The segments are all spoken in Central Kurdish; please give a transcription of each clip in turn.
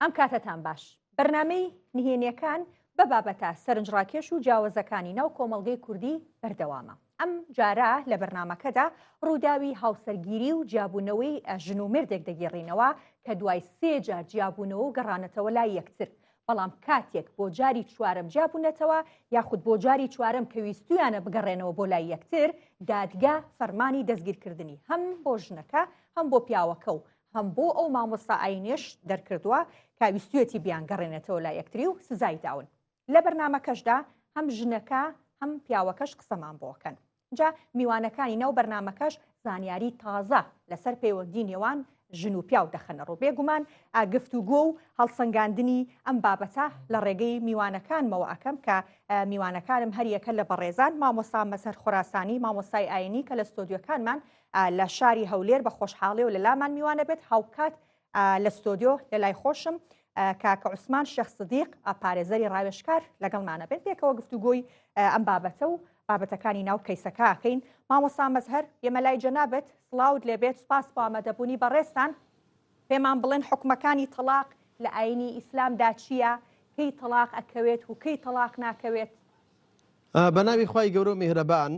ئەم کاتەتان باش. بەرنامەی نهێنیەکان بە بابەتە سەرنجڕاکێش و جیاوەزەکانی ناو کۆمەڵگەی کوردی بەردەوامە. ئەم جارە لە بەرنامەکەدا ڕووداوی هاوسەرگیری و جیابوونەوەی ژن و مێردێک دەگێڕینەوە کە دوای سێ جار جیابوونەوە و گەڕانەتەوە لای یەکتر بەڵام کاتێک بۆ جاری چوارەم جیابوونەتەوە یاخود بۆ جاری چوارەم کە ویستویانە بگەڕێنەوە بۆ لای یەکتر دادگا فەرمانی دەستگیرکردنی هەم بۆ ژنەکە هەم بۆ پیاوەکە و هەم بۆ ئەو مامۆستا ئاینیەش دەرکردووە کە ویستویەتی بیانگەڕێنێتەوە لای یەکتری و سزای داون. لە بەرنامەکەشدا هەم ژنەکە هەم پیاوەکەش قسەمان بۆ ئەکەن. جا میوانەکانی ناو بەرنامەکەش زانیاری تازە لەسەر پەیوەندی نێوان ژن و پیاو دەخەنە ڕوو. بێگومان گفتوگۆ و هەڵسەنگاندنی ئەم بابەتە لە ڕێگەی میوانەکانمەوە ئەکەم کە میوانەکانم هەریەکە لە بەڕێزان مامۆستا مەزهەر خۆراسانی مامۆستای ئاینی کە لە ستۆدیۆکانمان لە شاری هەولێر بە خۆشحاڵیەوە لە لامان میوانە بێت هاوکات لە ستۆدیۆ لە لای خۆشم کاکە عوسمان شێخ سدیق پارێزەری ڕاوێژکار لەگەڵمانە بێن پێکەوە گفتوگۆی ئەم بابەتە و بابەتەکانی ناو کەیسەکە ئەکەین مامۆستا مەزهەر ئێمە لای جەنابت سڵاوت لێبێت سپاس بۆ ئامادەبوونی بەڕێزتان پێمان بڵێن حکومەکانی تەڵاق لە ئاینی ئیسلامدا چییە کەی تەڵاق ئەکەوێت و کەی تەڵاق ناکەوێت بە ناوی خوای گەورە و میهرەبان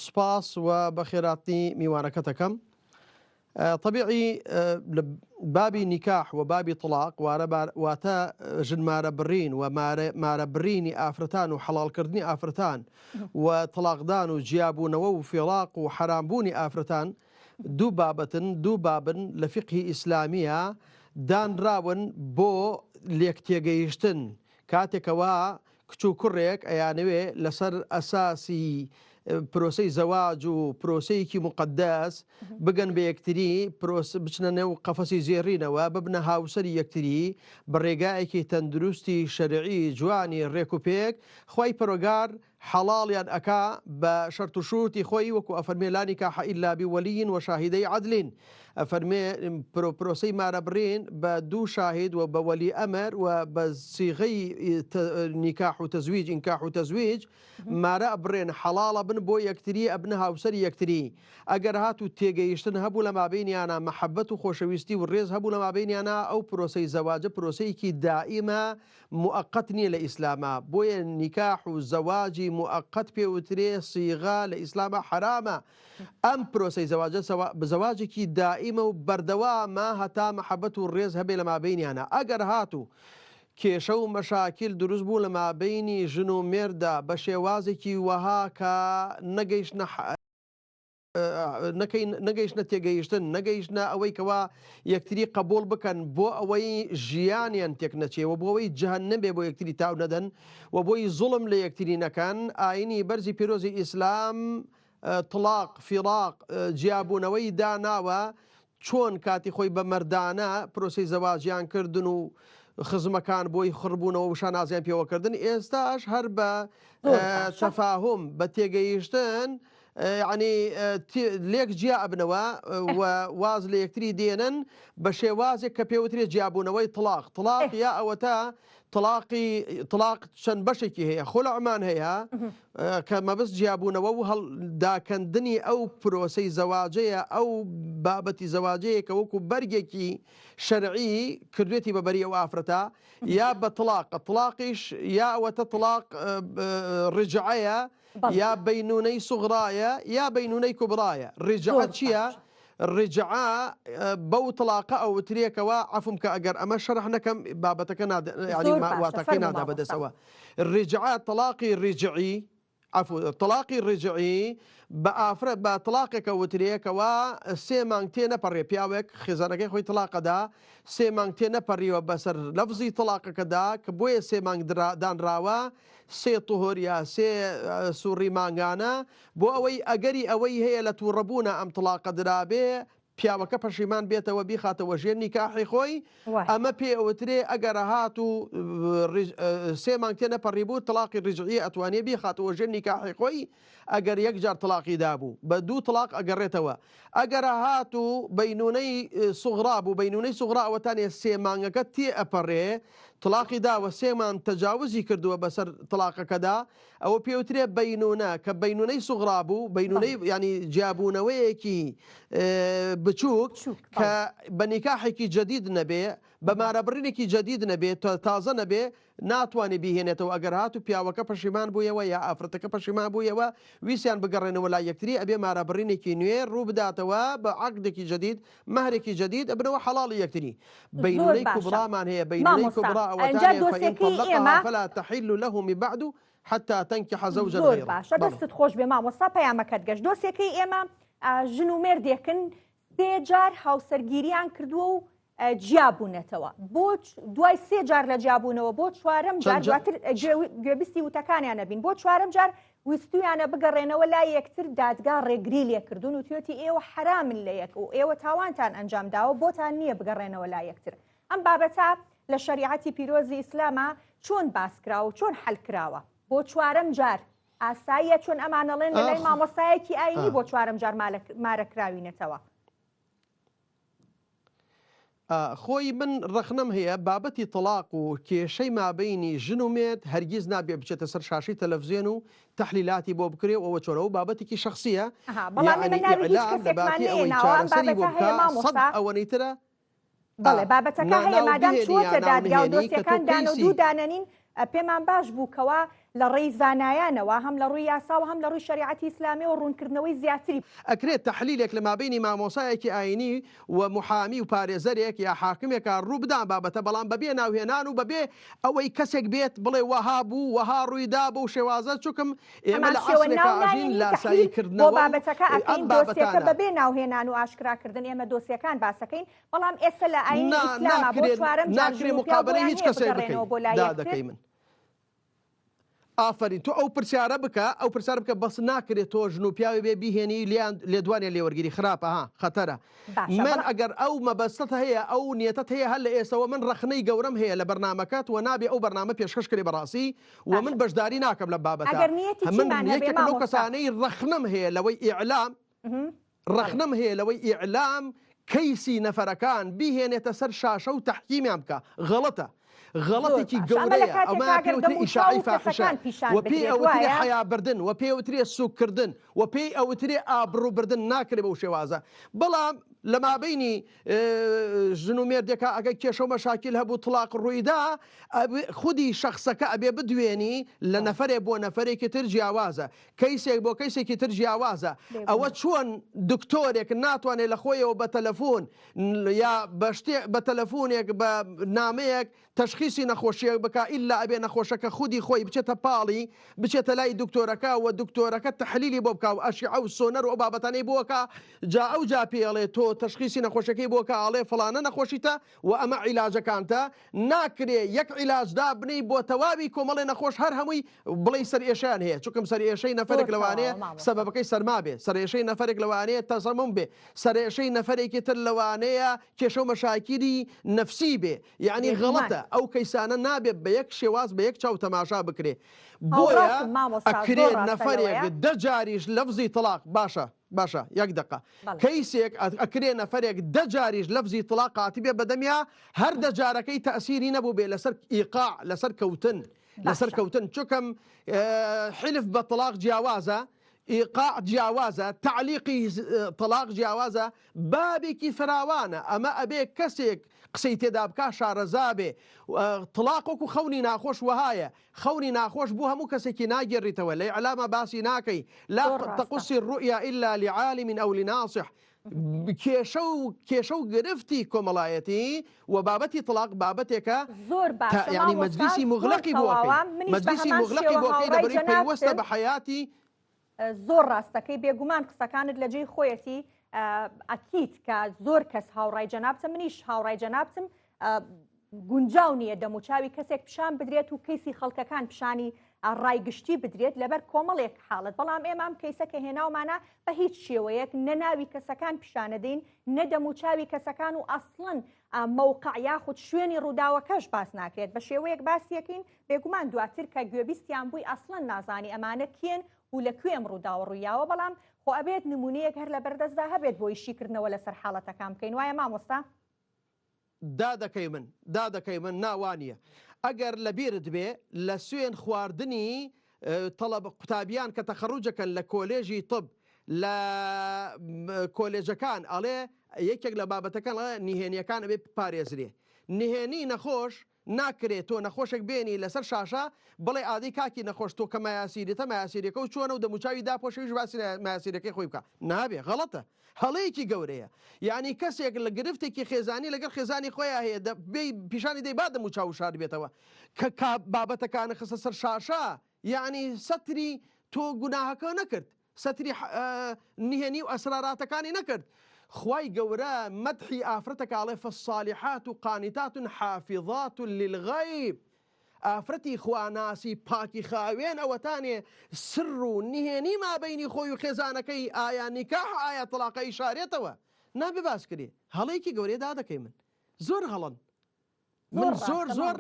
سوپاس و بەخێراتنی میوانەکەت ئەکەم. تەبیعی لە بابی نیکاح و بابی تڵاق وارە واتە ژن مارە بڕین و مارە بڕینی ئافرەتان و حەڵاڵکردنی ئافرەتان و تڵاقدان و جیابوونەوە و فیڕاق و حەرامبوونی ئافرەتان دوو بابەتن دوو بابن لە فیقهی ئیسلامیە دانراون بۆ لێکتێگەیشتن کاتێکەوە کچ و کوڕێک ئەیانەوێ لەسەر ئەساسی پرۆسەی زەواج و پرۆسەیەکی موقەدەس بگەن بە یەکتری، پرۆس بچنە نێو قەفەسی زێڕینەوە، ببنە هاوسەری یەکتری بە ڕێگایەکی تەندروستی شەرعی جوانی ڕێک و پێک، خوای پەروەگار حەڵاڵیان ئەکا بە شەرت و شروتی خۆی وەکو ئەفەرمێ لا نکاح الا بولی و شاهدی عدل ئەفەرمێ پرۆسەی مارەبڕین بە دوو شاهید و بە وەلی ئەمر و بە سیغەی نیکاح و تەزویج ئینکاح و تەزویج مارە ئەبڕێن حەڵاڵ ئەبن بۆ یەکتری ئەبنە هاوسەری یەکتری ئەگەر هاتوو تێگەیشتن هەبوو لە مابەینیانا مەحەبەت و خۆشەویستی و ڕێز هەبوو لە مابەینیانا ئەو پرۆسەی زەواجە پرۆسەیەکی دائیمە موئەقەت نیە لە ئیسلاما بۆیە نیکاح و زەواجی موئەقەت پێ وترێ سیغە لە ئیسلاما حەرامە ئەم پرۆسەی زەواجە زەواجێکی دائیمە و بەردەوامە هەتا مەحەبەت و ڕێز هەبێ لە مابەینیانا ئەگەر هاتوو کێشە و مەشاکیل دروست بوو لە مابەینی ژن و مێرددا بە شێوازێکی وەها کە نەگەیشتنە نەکەین نەگەیشتنە تێگەیشتن نەگەیشتنە ئەوەی کەوا یەکتری قبوڵ بکەن بۆ ئەوەی ژیانیان تێک نەچێ و بۆ ئەوەی جەهەنەم بێ بۆ یەکتری تاو نەدەن و بۆی زوڵم لە یەکتری نەکەن ئاینی بەرزی پیرۆزی ئیسلام تڵاق فیڕاق جیابوونەوەی داناوە چۆن کاتی خۆی بە مەردانە پرۆسەی زەواجیان کردن و خزمەکان بۆی خڕبوونەوە و شانازیان پێوە کردن ئێستاش هەر بە تەفاهوم بە تێگەیشتن یعنی لێک جیا ئەبنەوە و واز لە یەکتری دێنن بە شێوازێک کە پێوترێ جیابوونەوەی تڵاق تڵاق یا ئەوەتا تڵاقی تڵاق چەند بەشێکی هەیە خولعمان هەیە کە مەبەست جیابوونەوە و هەڵداکەندنی ئەو پرۆسەی زەواجەیە ئەو بابەتی زەواجەیە کە وەکو بەرگێکی شەرعی کردوێتی بە بەری ئەو ئافرەتە یا بە تڵاق تڵاقیش یا ئەوەتە تڵاق ڕجعەیە یا بەینونەی سوغرایە یا بەینونەی کوبرایە ڕجعە چییە؟ ڕجعە بەو تڵاقە ئەوترێ کەوا عەفوم کە ئەگەر ئەمە شەرح نەکەم بابەتەکە یانی واتاکەی نادا بەدەستەوە ڕجعە تڵاقی ڕجعی عەفو تڵاقی ڕجعی بە ئافرەت بە تڵاقێکە وترێ کەوا سێ مانگ تێ نەپەڕێ پیاوێک خێزانەکەی خۆی تڵاقەدا سێ مانگ تێ نەپەڕیوە بەسەر لەفزی تڵاقەکەدا کە بۆیە سێ مانگ دانراوە سێ طهور یا سێ سوڕی مانگانە بۆ ئەوەی ئەگەری ئەوەی هەیە لە توڕەبوونا ئەم تڵاقە درابێ پیاوەکە پەشیمان بێتەوە بیخاتەوە ژێر نیکاحی خۆی ئەمە پێ ئەوترێ ئەگەر هاتوو سێ مانگ تێ نەپەڕیبوو تڵاقی ڕیجعی ئەتوانێ بیخاتەوە ژێر نیکاحی خۆی ئەگەر یەک جار تڵاقی دابوو بە دوو تڵاق ئەگەڕێتەوە ئەگەر هاتوو بەینونەی سوغرا بوو بەینونەی سوغرا ئەوەتانێ سێ مانگەکە تێ ئەپەڕێ تڵاقی داوە سێ مانگ تەجاوزی کردووە بەسەر تڵاقەکەدا ئەوە پێوترێ بەینونە کە بەینونەی سوغرا بوو بەینونەی ینی جیابوونەوەیەکی. بچووک بچووک کە بەڵێ. بە نیکاحێکی جەدید نەبێ بە مارەبڕینێکی جەدید نەبێ تازە نەبێ ناتوانێ بیهێنێتەوە ئەگەر هاتوو پیاوەکە پەشیمان بوویەوە یا ئافرەتەکە پەشیمان بوویەوە ویستیان بگەڕێنەوە لای یەکتری ئەبێ مارەبڕینێکی نوێ ڕوو بداتەوە بە عەقدێکی جەدید مەهرێکی جەدید ئەبنەوە حەڵاڵی یەکتری. زۆر بەینونەی باشە کوبڕامان هەیە بەینونەی مامۆستا کوبڕا ئەنجا ئەوەتانێ فإن دۆسێکەی طلقها ئێمە فلا تحل له من بعد حتى تنكح زوجا زۆر غیره باشە بەڵێ. دەستت خۆش بێ مامۆستا پەیامەکەت گەشت دۆسێکەی ئێمە ژن و مێردێکن سێ جار هاوسەرگیریان کردووە و جیابوونەتەوە بۆ دوای سێ جار لە جیابوونەوە بۆ چوارەم جار دواتر گوێبیستی وتەکانیان نەبین بۆ چوارەم جار ویستویانە بگەڕێنەوە لای یەکتر دادگا ڕێگری لێکردون و توێتی ئێوە حرامن لە یەک و ئێوە تاوانتان ئەنجام داوە بۆتان نییە بگەڕێنەوە لای یەکتر ئەم بابەتە لە شەریعەتی پیرۆزی ئیسلامە چۆن باس کراوە و چۆن حەل کراوە بۆ چوارەم جار ئاساییە چۆن ئەمانەڵێن لە لای مامۆستایەکی ئاینی بۆ چوارەم جار مارە کراوینەتەوە. خۆی من ڕەخنەم هەیە بابەتی تەڵاق و کێشەی مابەینی ژن و مێرد هەرگیز نابێ بچێتە سەر شاشەی تەلەفزیۆن و تەحلیلاتی بۆ بکرێ و ئەوە چۆنە ئەو بابەتێکی شەخسیە ئەها بەڵام ئێمە یەعنی ناوی هیچ ئیعلام لە کەسێکمان باتی ئەوەی نەهێناوە ئەم چارەسەری بۆ بابەتە هەیە بکا سەد مامۆستا ئەوەنەی ترە بەڵێ بابەتەکە هەیە ناو مادام بهێنی یا چووەتە ناو دادگا و نهێنی کە تۆ دۆسیەکان دانە و کەیسی دوو دانەنین پێمان باش بوو کەوا لە ڕێی زانایانەوە هەم لە ڕووی یاساوە هەم لە ڕووی شەریعەتی ئیسلامیەوە ڕوونکردنەوەی زیاتری ئەکرێت تەحلیلێک لە مابەینی مامۆسایەکی ئاینی و محامی و پارێزەرێک یا حاکمێکا ڕوو بدا ئەم بابەتە بەڵام بەبێ ناوهێنان و بەبێ ئەوەی کەسێک بێت بڵێ وەها بوو وەها ڕووی دا بەو شێوازە چونکم ئێمە هەمان لە شێوە عەسرێکا ناو ئەژین ناهێنین لاسایی تەحلیل بۆ کردنەوە و بابەتەکە ئەم ئەکەین دۆسیەکە بابەتانە. بەبێ ناوهێنان و ئاشکراکردن ئێمە دۆسیەکان باسەکەین بەڵام ئێستا لە ئاینی نا ئیسلاما بۆ ناکرێت چوارەم جار ناکرێ ژن و پیاو مقابەلەی بۆیان هیچ هەیە کەسێک بکەی بگەڕێنەوە بۆ لای دا یەکتر؟ دەکەی من. ئافەرین تۆ ئەو پرسیارە بکە ئەو پرسیارە بکە بەس ناکرێت تۆ ژن و پیاوی بێ بیهێنی لێیان لێدوانیان لێ وەرگیری خراپە ها خەتەرە باشە من بەڵام. ئەگەر ئەو مەبەستت هەیە ئەو نیەتەت هەیە هەر لە ئێستەوە من ڕەخنەی گەورەم هەیە لە بەرنامەکەت وە نابێ ئەو بەرنامە پێشکەش کرێ بەڕاستی وە من باشە بەشداری ناکەم لەم بابەتە ئەگەر نیەتی من چیمان هەبێ یەکێکم لەو مامۆستا. کەسانەی ڕەخنەم هەیە لەوەی ئیعلام ڕەخنەم هەیە لەوەی ئیعلام کەیسی نەفەرەکان بیهێنێتە سەر شاشە و تەحکیمیان بکا غەڵەتە زۆر غەڵەتێکی باشە ئەمە لە گەورەیە کاتێکا ئەمە گەر پێ دەم وترێ و چاو ئیشاعەی و فاحیشە کەسەکان پیشان و پێی بدرێت ئەوترێ وایە؟ حەیا بردن و پێی ئەوترێ سوک کردن و پێی ئەوترێ ئابڕوو بردن ناکرێ بەو شێوازە بەڵام لە مابەینی ژن و مێردێکا ئەگەر کێشە و مەشاکیل هەبوو تڵاق ڕوویدا خودی شەخسەکە ئەبێ بدوێنی لە نەفەرێ بۆ نەفەرێکی تر جیاوازە کەیسێک بۆ کەیسێکی تر جیاوازە ئەوە چۆن دکتۆرێک ناتوانێت لە خۆیەوە بە تەلەفۆن یا بە شتێ بە تەلەفۆنێک بە نامەیەک تەشخیسی نەخۆشیەک بکا ئیلا ئەبێ نەخۆشەکە خودی خۆی بچێتە پاڵی بچێتە لای دکتۆرەکە و دکتۆرەکە تەحلیلی بۆ بکا و ئەشعە و سۆنەر و ئەو بابەتانەی بۆ کا جا ئەو جا پێی ئەڵێ تۆ تەشخیسی نەخۆشیەکەی بۆ کا ئەڵێ فڵانە نەخۆشیتە و ئەمە عیلاجەکانتە ناکرێ یەک عیلاج دابنێی بۆ تەواوی کۆمەڵێ نەخۆش هەر هەمووی بڵێی سەرئێشەیان هەیە چونکم سەرئێشەی نەفەرێک زۆر لەوانەیە تەواوە مامۆستا. سەبەبەکەی سەرما بێ سەرئێشەی نەفەرێک لەوانەیە تەسەموم بێ سەرئێشەی نەفەرێکی تر لەوانەیە کێشە و مەشاکیلی نەفسی بێ یەعنی بێگومان. غەڵەتە ئەو کەیسانە نابێ بە یەک شێواز بە یەک چاو تەماشا بکرێ بۆیە هاوڕاستم مامۆستا ئەکرێ زۆر ڕاستە نەفەرێک لەوەیە. دە جاریش لەفزی تڵاق باشە باشە یەک دەقە بەڵێ. کەیسێک ئەکرێ نەفەرێک دە جاریش لەفزی تڵاق هاتبێ بەدەمیا هەر دە جارەکەی تەئسیری نەبووبێ لەسەر ئیقاع لەسەر کەوتن لەسەر باشە. کەوتن چونکەم حلف بە تڵاق جیاوازە ئیقاع جیاوازە تەعلیقی تەڵاق جیاوازە بابێکی فراوانە ئەمە ئەبێ کەسێک قسەی تێدا بکا شارەزا بێ تڵاق وەکو خەونی ناخۆش وەهایە خەونی ناخۆش بۆ هەموو کەسێکی ناگێڕیتەوە لە ئیعلاما باسی ناکەی لا زۆر ڕاستە. تقص الرؤيا إلا لعالم أو لناصح کێشە و کێشە و گرفتی کۆمەڵایەتی و بابەتی تڵاق بابەتێکە زۆر تا باشە یعنی مامۆستا مەجلیسی زۆر مغلقی بۆ تەواوە ئەکەی منیش بە مەجلیسی هەمان مغلقی شێوە بۆ ئەکەی هاوڕای لەبەرئەوەی پەیوەستە جەنابتم بە حەیاتی زۆر ڕاستەکەی بێگومان قسەکانت لە جێی خۆیەتی ئەکید کە زۆر کەس هاوڕای جەنابتە منیش هاوڕای جەنابتم گونجاو نییە دەموچاوی کەسێک پیشان بدرێت و کەیسی خەڵکەکان پیشانی ڕای گشتی بدرێت لەبەر کۆمەڵێک حاڵەت بەڵام ئێمە ئەم کەیسە کە هێناومانە بە هیچ شێوەیەک نە ناوی کەسەکان پیشانەدەین نە دەموچاوی کەسەکان و ئەسڵەن مەوقع یاخود شوێنی ڕووداوەکەش باس ناکرێت بە شێوەیەک باسیەکەین بێگومان دواتر کە گوێبیستیان بووی ئەسڵەن نازانی ئەمانە کێن و لە کوێ ئەم ڕووداوە ڕوویاوە بەڵام خۆ ئەبێت نمونەیەک هەر لە بەردەستدا هەبێت بۆی شیکردنەوە لەسەر حاڵەتەکان بکەین وایە مامۆستا؟ دادەکەی من دادەکەی من نا وانیە ئەگەر لە بیرت بێ لە سوێن خواردنی تەڵەب قوتابیان کە تەخەڕوجەکەن لە کۆلێژی طب لە کۆلێجەکان ئەڵێ یەکێک لە بابەتەکان نهێنیەکان ئەبێ پارێزرێ نهێنی نەخۆش ناکرێ تۆ نەخۆشێک بێنی لەسەر شاشە بڵێ ئادەی کاکی نەخۆش تۆ کە مایاسیریتە مایاسیرەکە و چۆنە و دەموچاوی داپۆشەویش باسی مایاسیرەکەی خۆی بکە نابێ غەڵەتە هەڵەیەکی گەورەیە یعنی کەسێک لە گرفتێکی خێزانی لەگەڵ خێزانی خۆیان هەیە بێ پیشانی دەی با دەموچاو شار بێتەوە کە بابەتەکانە خستە سەر شاشە یعنی سەتری تۆ گوناهەکە نەکرد سەتری نهێنی و ئەسراراتەکانی نەکرد خوای گەورە مەدحی ئافرەتەکە ئەڵێ فالصالحات قانتات حافظات للغیب ئافرەتی خواناسی پاکی خاوێن ئەوەتانێ سر و نهێنی مابینی خۆی و خێزانەکەی ئایا نیکاح ئایا تەلاقە ئیشارێتەوە نابێ باس کرێ هەڵەیەکی گەورەیە دادەکەی من زۆر هەڵەن من زۆر زۆر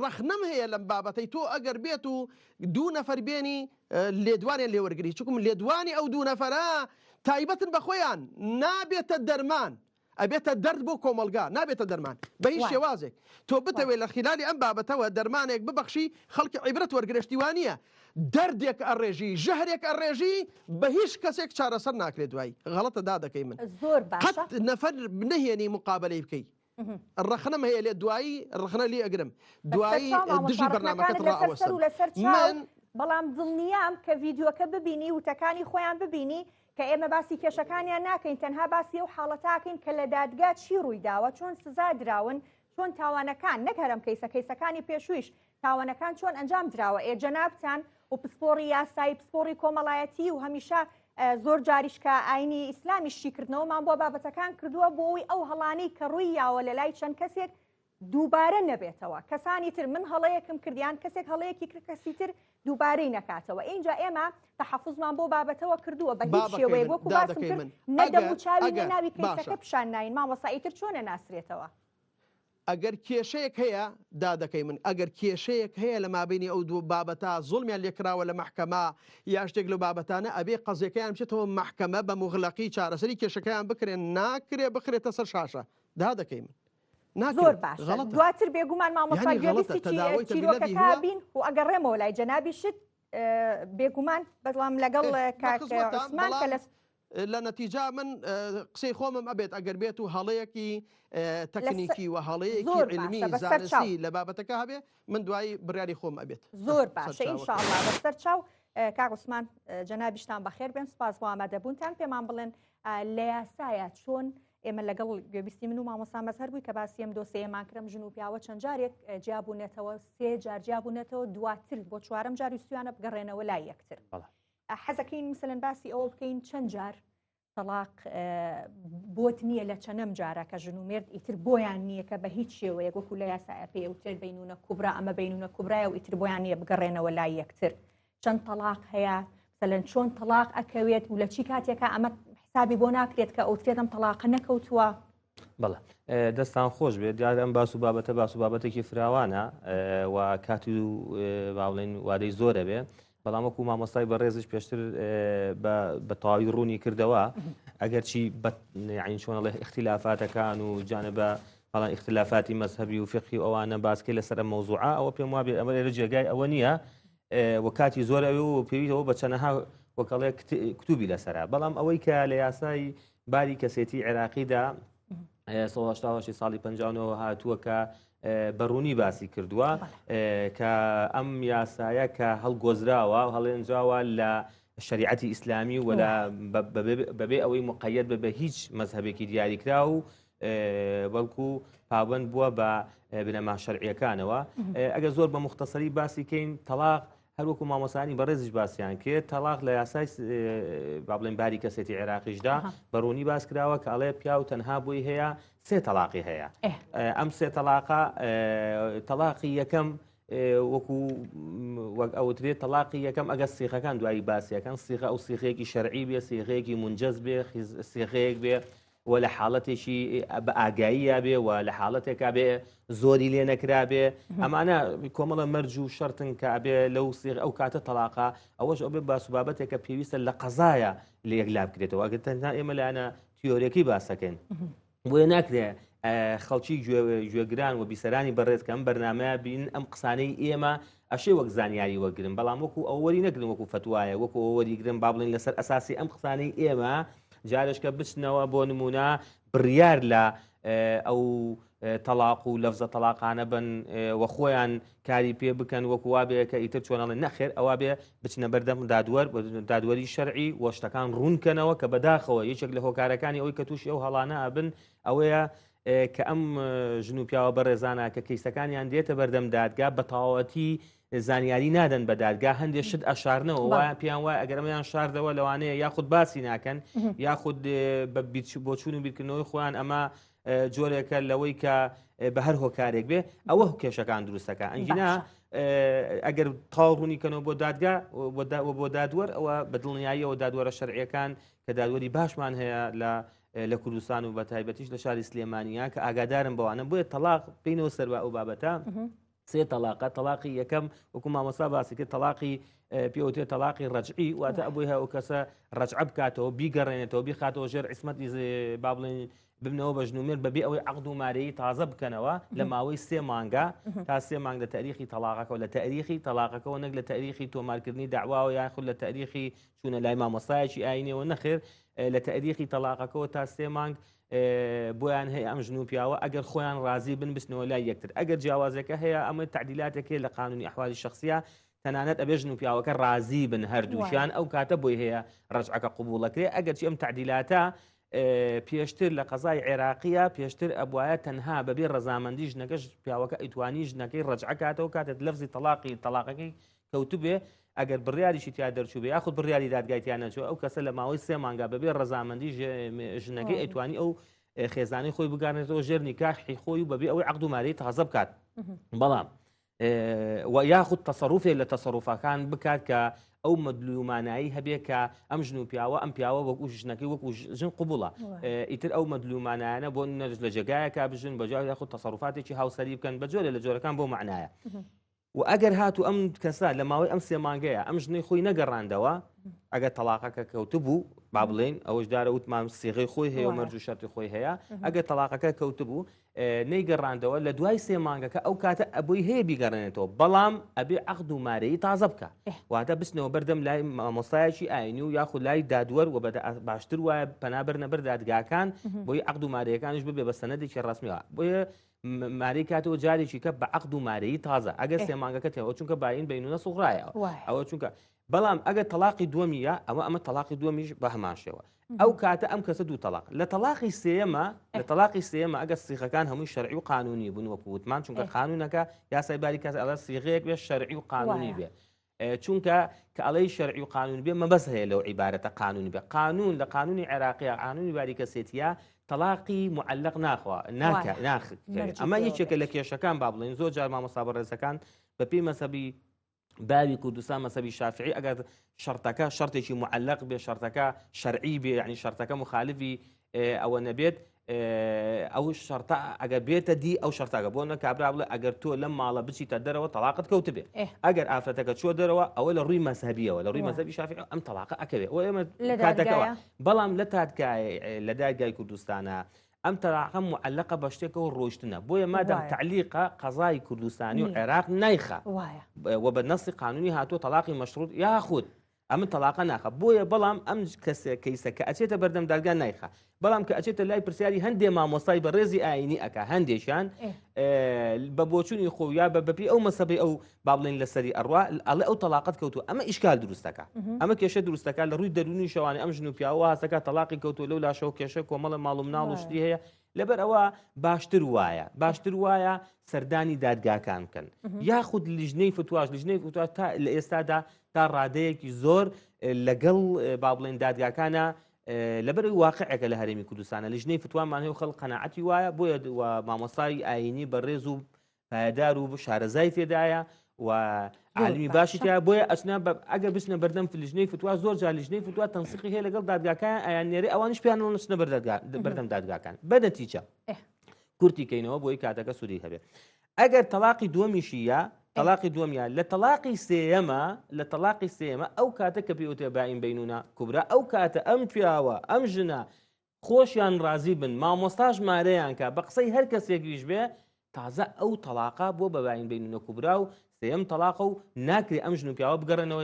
ڕەخنەم هەیە لەم بابەتەی تۆ ئەگەر بێت و دوو نەفەر بێنی لێدوانیان لێوەرگری چکم لێدوانی ئەو دوو نەفەرە تایبەتن بە خۆیان نابێتە دەرمان ئەبێتە دەرد بۆ کۆمەلگا نابێتە دەرمان بە هیچ شێوازێک تۆ بتەوێت لە خلالی ئەم بابەتەوە دەرمانێک ببەخشی خەڵکی عیبرەت وەرگرێشتی وانە دەردێک ئەڕێژی ژەهرێک ئەڕێژی بە هیچ کەسێک چارەسەر ناکرێت دوایی غەڵەتە دادەکەی من زۆر باشە نەفەر نهێنی مقابلەی بکەی ڕەخنەم هەیە لێ دوایی ڕەخنە لێ ئەگرم دوایی دژی بەرنامەکەت ڕائەوەستم لەسەر من بەڵام دڵنیام کە ڤیدیۆکە ببینی وتەکانی خۆیان ببینی کە ئێمە باسی کێشەکانیان ناکەین تەنها باسی ئەو حاڵەتاکەین کە لە دادگا چی ڕووی داوە چۆن سزا دراون چۆن تاوانەکان نەک هەرم کەیسە کەیسەکانی پێشوویش تاوانەکان چۆن ئەنجام دراوە ئێ جەنابتان و پسپۆڕی یاسایی پسپۆڕی کۆمەڵایەتی و هەمیشە زۆر جاریش کە ئاینی ئیسلامی شیکردنەوەمان بۆ بابەتەکان کردووە بۆ ئەوی ئەو هەڵانەی کە ڕووی یاوە لە لای چەند کەسێک دووبارە نەبێتەوە کەسانی تر من هەڵەیەکم کردیان کەسێک هەڵەیەکی کرد کەسی تر دووبارەی نەکاتەوە ئینجا ئێمە تەحەفوزمان بۆ بابەتەوە کردووە بە هیچ شێوەیەک وەکو باسم کرد نە دەموچاوی نە ناوی کەیسەکە پیشان ناین مامۆستا ئیتر چۆنە ناسرێتەوە؟ ئەگەر کێشەیەک هەیە دادەکەی من ئەگەر کێشەیەک هەیە لە مابینی ئەو دوو بابەتە زوڵمیان لێکراوە لە مەحکەمە یا شتێک لەو بابەتانە ئەبێ قەزیەکەیان بچێتەوە مەحکەمە بە موغلەقی چارەسەری کێشەکەیان بکرێن ناکرێ بخرێتە سەر شاشە دادەکەی من زۆر باشە دواتر بێگومان مامۆستا گوێبیستی چیرۆکەکە بین و ئەگەڕێمەوە لای جەنابیشت بێگومان بەڵام لەگەڵ کاک عوسمان کە لە لە نەتیجا من قسەی خۆمم ئەبێت ئەگەر بێت و هەڵەیەکی تەکنیکی و هەڵەیەکی علمی زانستی لە بابەتەکە هەبێ من دوایی بڕیاری خۆم ئەبێت. زۆر باشە ان شاء الله بەسەر چاو کاک عوسمان جەنابیشتان بەخێر بێن سپاس بۆ ئامادەبوونتان پێمان بڵێن لە یاسایە چۆن ئێمە لەگەڵ گوێبیستی من و مامۆستا مەزهەر بووی کە باسی ئەم دۆسێیەمان کرم ژن و پیاوە چەند جارێک جیابوونەتەوە سێ جار جیابوونەتەوە دواتر بۆ چوارەم جار ویستویانە بگەڕێنەوە لای یەکتر حەزەکەین مثلەن باسی ئەوە بکەین چەند جار تەلاق بۆت نییە لە چەنەم جارە کە ژن و مێرد ئیتر بۆیان نییە کە بە هیچ شێوەیەک وەکو لە یاسایە پێ وترێت بینونە کوبرا ئەمە بینونە کوبرایە و ئیتر بۆیان نییە بگەڕێنەوە لای یەکتر چەند تەلاق هەیە مثلەن چۆن تەلاق ئەکەوێت و لە چی کاتێکا ئەمە حسابی بۆ ناکرێت کە ئەوترێت ئەم تەلاقە نەکەوتووە؟ بەڵێ دەستان خۆش بێت دیار ئەم باس و بابەتە باس و بابەتێکی فراوانە و کات و باڵێن وادەی زۆرە بێ بەڵام وەکو مامۆستای بەڕێزش پێشتر بە تەواوی ڕوونی کردەوە ئەگەرچی یعنی چۆنەڵێ اختلافاتەکان و جانبە بەڵام اختلافاتی مەذهبی و فقهی و ئەوانە باسکەی لەسەر ئەم مەوزوعە ئەوە پێم وابێ ئەمە لێرە جێگای ئەوە نییە و کاتی زۆر ئەوێ و پێویستەوە بە چەنەها وەکەڵێ کتوبی لەسرە بەڵام ئەوەی کە لە یاسای باری کەسێتی عێراقیدا 1970 ساڵی 59 هاتووە کە بەڕوونی باسی کردووە کە ئەم یاسایە کە هەڵگۆزراوە و هەڵێنجاوە لە شریعەتی ئیسلامی و بەبێ ئەوەی مقیت بە بە هیچ مەذهبێکی دیاریکرا و بەڵکو پابند بووە بە بنەما شەرعیەکانەوە ئەگەر زۆر بە مختصری باسی کەین تەلاق هەروەکو مامۆسانی بەڕێزیش باسییان کرد تەلاق لە یاسای با بڵێن باری کەسێتی عێراقیشدا بەڕوونی باس کراوە کە ئەڵێ پیاو تەنها بۆی هەیە سێ تەلاقی هەیە ئەم سێ تەلاقە تەلاقی یەکەم وەکو وەک ئەوترێت تەلاقی یەکەم ئەگەر سیخەکان دوایی باسیەکان سیخە ئەو سیخەیەکی شەرعی بێ سیخەیەکی منجز بێ سیخەیەک بێ و لە حاڵەتێکی بە ئاگاییە بێ و لە حاڵەتێکا بێ زۆری لێ نەکرابێ ئەمانە کۆمەڵە مەرج و شەرتن کە ئەبێ لەو سیغ ئەو کاتە تەلاقا ئەوەش ئەو بێ باس و بابەتێکە پێویستە لە قەزایە لە یەکلا بکرێتەوە ئەگەر تەنها ئێمە لایەنە تیۆریەکەی باسەکەین بۆیە ناکرێ. خەڵکی گوێگران و بیسەرانی بەڕێز کە ئەم بەرنامەیە بین ئەم قسانەی ئێمە ئەشێ وەک زانیاری وەگرن بەڵام وەکو ئەوە وەری نەگرن وەکو فەتوایە وەکو ئەوە وەریگرن با بڵێن لەسەر ئەساسی ئەم قسانەی ئێمە جارێکە بچنەوە بۆ نمونە بڕیار لە ئەو تەلاق و لەفزە تەلاقانە بن و خۆیان کاری پێ بکەن وەکو وابێ کە ئیتر چۆنەڵێن نەخێر ئەوە بێ بچنە بەردەم دادوەر دادوەری شەرعی و شتەکان ڕوونکەنەوە کە بەداخەوە یەکێک لە هۆکارەکانی ئەوەی کە تووشی ئەو هەڵانە ئەبن ئەوەیە کە ئەم ژن و پیاوە بەڕێزانە کە کەیسەکانیان دێتە بەردەم دادگا بە تەواوەتی زانیاری نادەن بە دادگا هەندێک شت ئەشارنەوە وایە پێیان وایە ئەگەر ئەمەیان شاردەوە لەوانەیە یاخود باسی ناکەن یاخود بە بۆچوون و بیرکردنەوەی خۆیان ئەمە جۆرێکە لەوەی کە بە هەر هۆکارێک بێ ئەوە کێشەکان دروستەکە ئەنگینا ئەگەر تاو ڕوونی کەنەوە بۆ دادگا بۆ دادوەر ئەوە بە دڵنیاییەوە دادوەرە شەرعیەکان کە دادوەری باشمان هەیە لە لە کوردستان و بە تایبەتیش لە شاری سلێمانیا کە ئاگادارم بەوانە بۆیە تەلاق بینەوە سەر بە ئەو بابەتە سێ تەلاقە تەلاقی یەکەم وەکو مامۆستا باسی کرد تەلاقی پێوتێ تەلاقی ڕەجعی واتە ئەبووی هەیە ئەو کەسە ڕەجعە بکاتەوە بیگەڕێنێتەوە بیخاتەوە ژێر عیسمەتی با بڵێن ببنەوە بە ژن و مێرد بەبێ ئەوەی عقد و مارەیی تازە بکەنەوە لە ماوەی سێ مانگە تا سێ مانگ لە تاریخی تەلاقەکەەوە لە تاریخی تەلاقەکەەوە نەک لە تاریخی تۆمارکردنی داواوە یاخود لە تاریخی چوونە لای مامۆستایەکی ئاینیەوە نەخێر لە تاریخی تەلاقەکەەوە تا سێ مانگ بۆیان هەیە ئەم ژن و پیاوە ئەگەر خۆیان ڕازی بن بچنەوە لای یەکتر ئەگەر جیاوازەکە هەیە ئەمە تعدیلاتێک هەیە لە قانونی ئەحوالی شخصیە تەنانەت ئەبێ ژن و پیاوەکە ڕازی بن هەردووشیان ئەو کاتە بۆی هەیە ڕەجعەکە قبوڵەکرێ ئەگەرچی ئەم تعدیلاتە پێشتر لە قەزای عێراقیە پێشتر ئەبواە تەنها بەبێ ڕەزامەندی ژنەکەش پیاوەکە ئەیتوانی ژنەکەی ڕەجعەکاتەوە کاتێت لەفزی تەلاقی تەلاقەکەی کەوتبێ ئەگەر بڕیاریشی تیا دەرچوو بێ یاخود بڕیاری دادگای تیا نەچوو ئەو کەسە لە ماوەی سێ مانگا بەبێ ڕەزامەندی ژنەکەی ئەیتوانی ئەو خێزانی خۆی بگەڕێنێتەوە ژێر نیکاحی خۆی و بەبێ ئەوەی عەقد و مارەی تازە بکات بەڵام و یاخود تەسەروفێک لە تەسەروفەکان بکات کە ئەو مەدلومانایی هەبێ کە ئەم ژن و پیاوە ئەم پیاوە وەکو ژنەکەی وەکو ژن قوبڵە ئیتر ئەو مەدلومانایانە بۆ نەرج لە جێگایەکە بژن بەجا یاخود تەسەروفاتێکی هاوسەری بکەن بە جۆرە لە جۆرەکان بۆ معنایە و ئەگەر هاتوو ئەم کەسە لە ماوەی ئەم سێ مانگەیە ئەم ژنەی خۆی نەگەڕاندەوە ئەگەر تەلاقەکە کەوتبوو با بڵێین ئەوەش دارە وتمان سیغەی خۆی هەیە و مەرج و شەرتی خۆی هەیە ئەگەر تەلاقەکە کەوتبوو نەیگەڕاندەوە لە دوای سێ مانگەکە ئەو کاتە ئەبووی هەیە بیگەڕێنێتەوە بەڵام ئەبێ عقد و مارەی تازە بکە واتە بچنەوە بەردەم لای مامۆستایەکی ئاینی و یاخود لای دادوەر و باشتر وایە پەنابەرنە بەر دادگاکان بۆی عقد و مارەیەکانیش ببێ بە سەنەدێکی ڕسمیەوە بۆیە مارەی کاتەوە جارێکی کە بە عقد و مارەی تازە ئەگەر سێ مانگەکە تێەوە چونکە باین بینونە سوغرایەوە ئەوە چونکە بەڵام ئەگەر تەلاقی دووەمیە ئەوە ئەمە تەلاقی دووەمیش بە هەمان شێوە ئەو کاتە ئەم کەسە دوو تەلاق لە تەلاقی سێمە لە تەلاقی سێمە ئەگەر سیغەکان هەمووی شەرعی و قانونی بوون وەکو وتمان چونکە قانونەکە یاسای باری کەس ئەڵە سیغەیەک بێ شەرعی و قانونی بێ چونکە کە ئەڵێی شەرعی و قانونی بێ مەبەست هەیە لەو عیبارەتە قانونی بێ قانون لە قانونی عێراقیە قانونی باری کەسێتیە تەلاقی معلق ناخوا ناکە ناخ ئەمە یەکێکە لە کێشەکان با بڵێن زۆر جار مامۆستا بەڕێزەکان بەپێی مەسەبی باوی کوردستان مەسەبی شافعی ئەگەر شەرتەکە شەرتێکی معلق بێ شەرتەکە شەرعی بێ یعنی شەرتەکە مخالفی ئەوە نەبێت ئەو شەرتە ئەگەر بێتە دی ئەو شەرتەکە بۆ نە کابرا بڵێ ئەگەر تۆ لەم ماڵە بچیتە دەرەوە تەلاقت کەوت بێ ئەگەر ئافرەتەکە چوە دەرەوە ئەوە لە ڕووی مەزهەبیەوە لە ڕووی مەزهەبی شافعی ئەم تەلاقە ئەکەوێ ئەو ئێمە کاتەکەەوە بەڵام لە تادگای لە دادگای کوردستانە ئەم تەلاقە معلقە بە شتێکەوە ڕۆیشتنە بۆیە مادام تعلیقە قەزای کوردستانی و عێراق نایخە و بە نەسی قانونی هاتووە تەلاقی مەشروط یاخود ئەمن تەڵاقە ناخە بۆیە بەڵام ئەم کەسێ کەیسە کە ئەچێتە بەردەم دادگا نایخا بەڵام کە ئەچێتە لای پرسیاری هەندێ مامۆستای بەڕێزی ئاینی ئەک هەندێکیان بە بۆچوونی خۆ یا بە بەپی ئەو مەسەبەی ئەو با بڵێن لەسەری ئەڕوا ئەڵێ ئەو تەلاقت کەوتو ئەمە ئیشکال دروستەکە ئەمە کێشە دروستەکە لە ڕووی دەرونی شەوانی ئەم ژن و پیاوە هەستەکە تەلاقی کەوتو لەو لاشەوە کێشە کۆمەڵە ماڵ و مناڵ و شتی هەیە لەبەر ئەوە باشتر وایە باشتر وایە سەردانی دادگاکان بکەن یاخود لیژنەی فتواش لیژنەی فتواش تا لە ئێستادا تا ڕادەیەکی زۆر لەگەڵ با بڵێن دادگاکانە لەبەر واقعەکە لە هەرێمی کوردستانە لیژنەی فتوامان هەیە و خەڵک قەناعەتی وایە بۆیە مامۆستای ئاینی بەڕێز و پایەدار و شارەزای تێدایە و عالمی باشی تیا بۆیە ئەچنا ئەگەر بچنە بەردەم لیژنەی فتوا زۆر جار لیژنەی فتوا تەنسیقی هەیە لەگەڵ دادگاکان ئەیان نێرێ ئەوانیش پێیان نچنە بەردەم دادگاکان بە نەتیجە کورتی کەینەوە بۆی کاتەکە سوودی هەبێت ئەگەر تەلاقی دووەمیشی یا تەلاقی دووەمیان لە تەلاقی سێیەمە لە تەلاقی سێمە ئەو کاتە کە پێوتێ باین بینونە کوبرا ئەو کاتە ئەم پیاوە ئەم ژنە خۆشیان ڕازی بن مامۆستاش مارەیان کا بە قسەی هەر کەسێکیش بێ تازە ئەو تەڵاقە بۆ بە باین بەینونە کوبرا و سێیەم تەڵاقە و ناکرێ ئەم ژن و پیاوە بگەڕێنەوە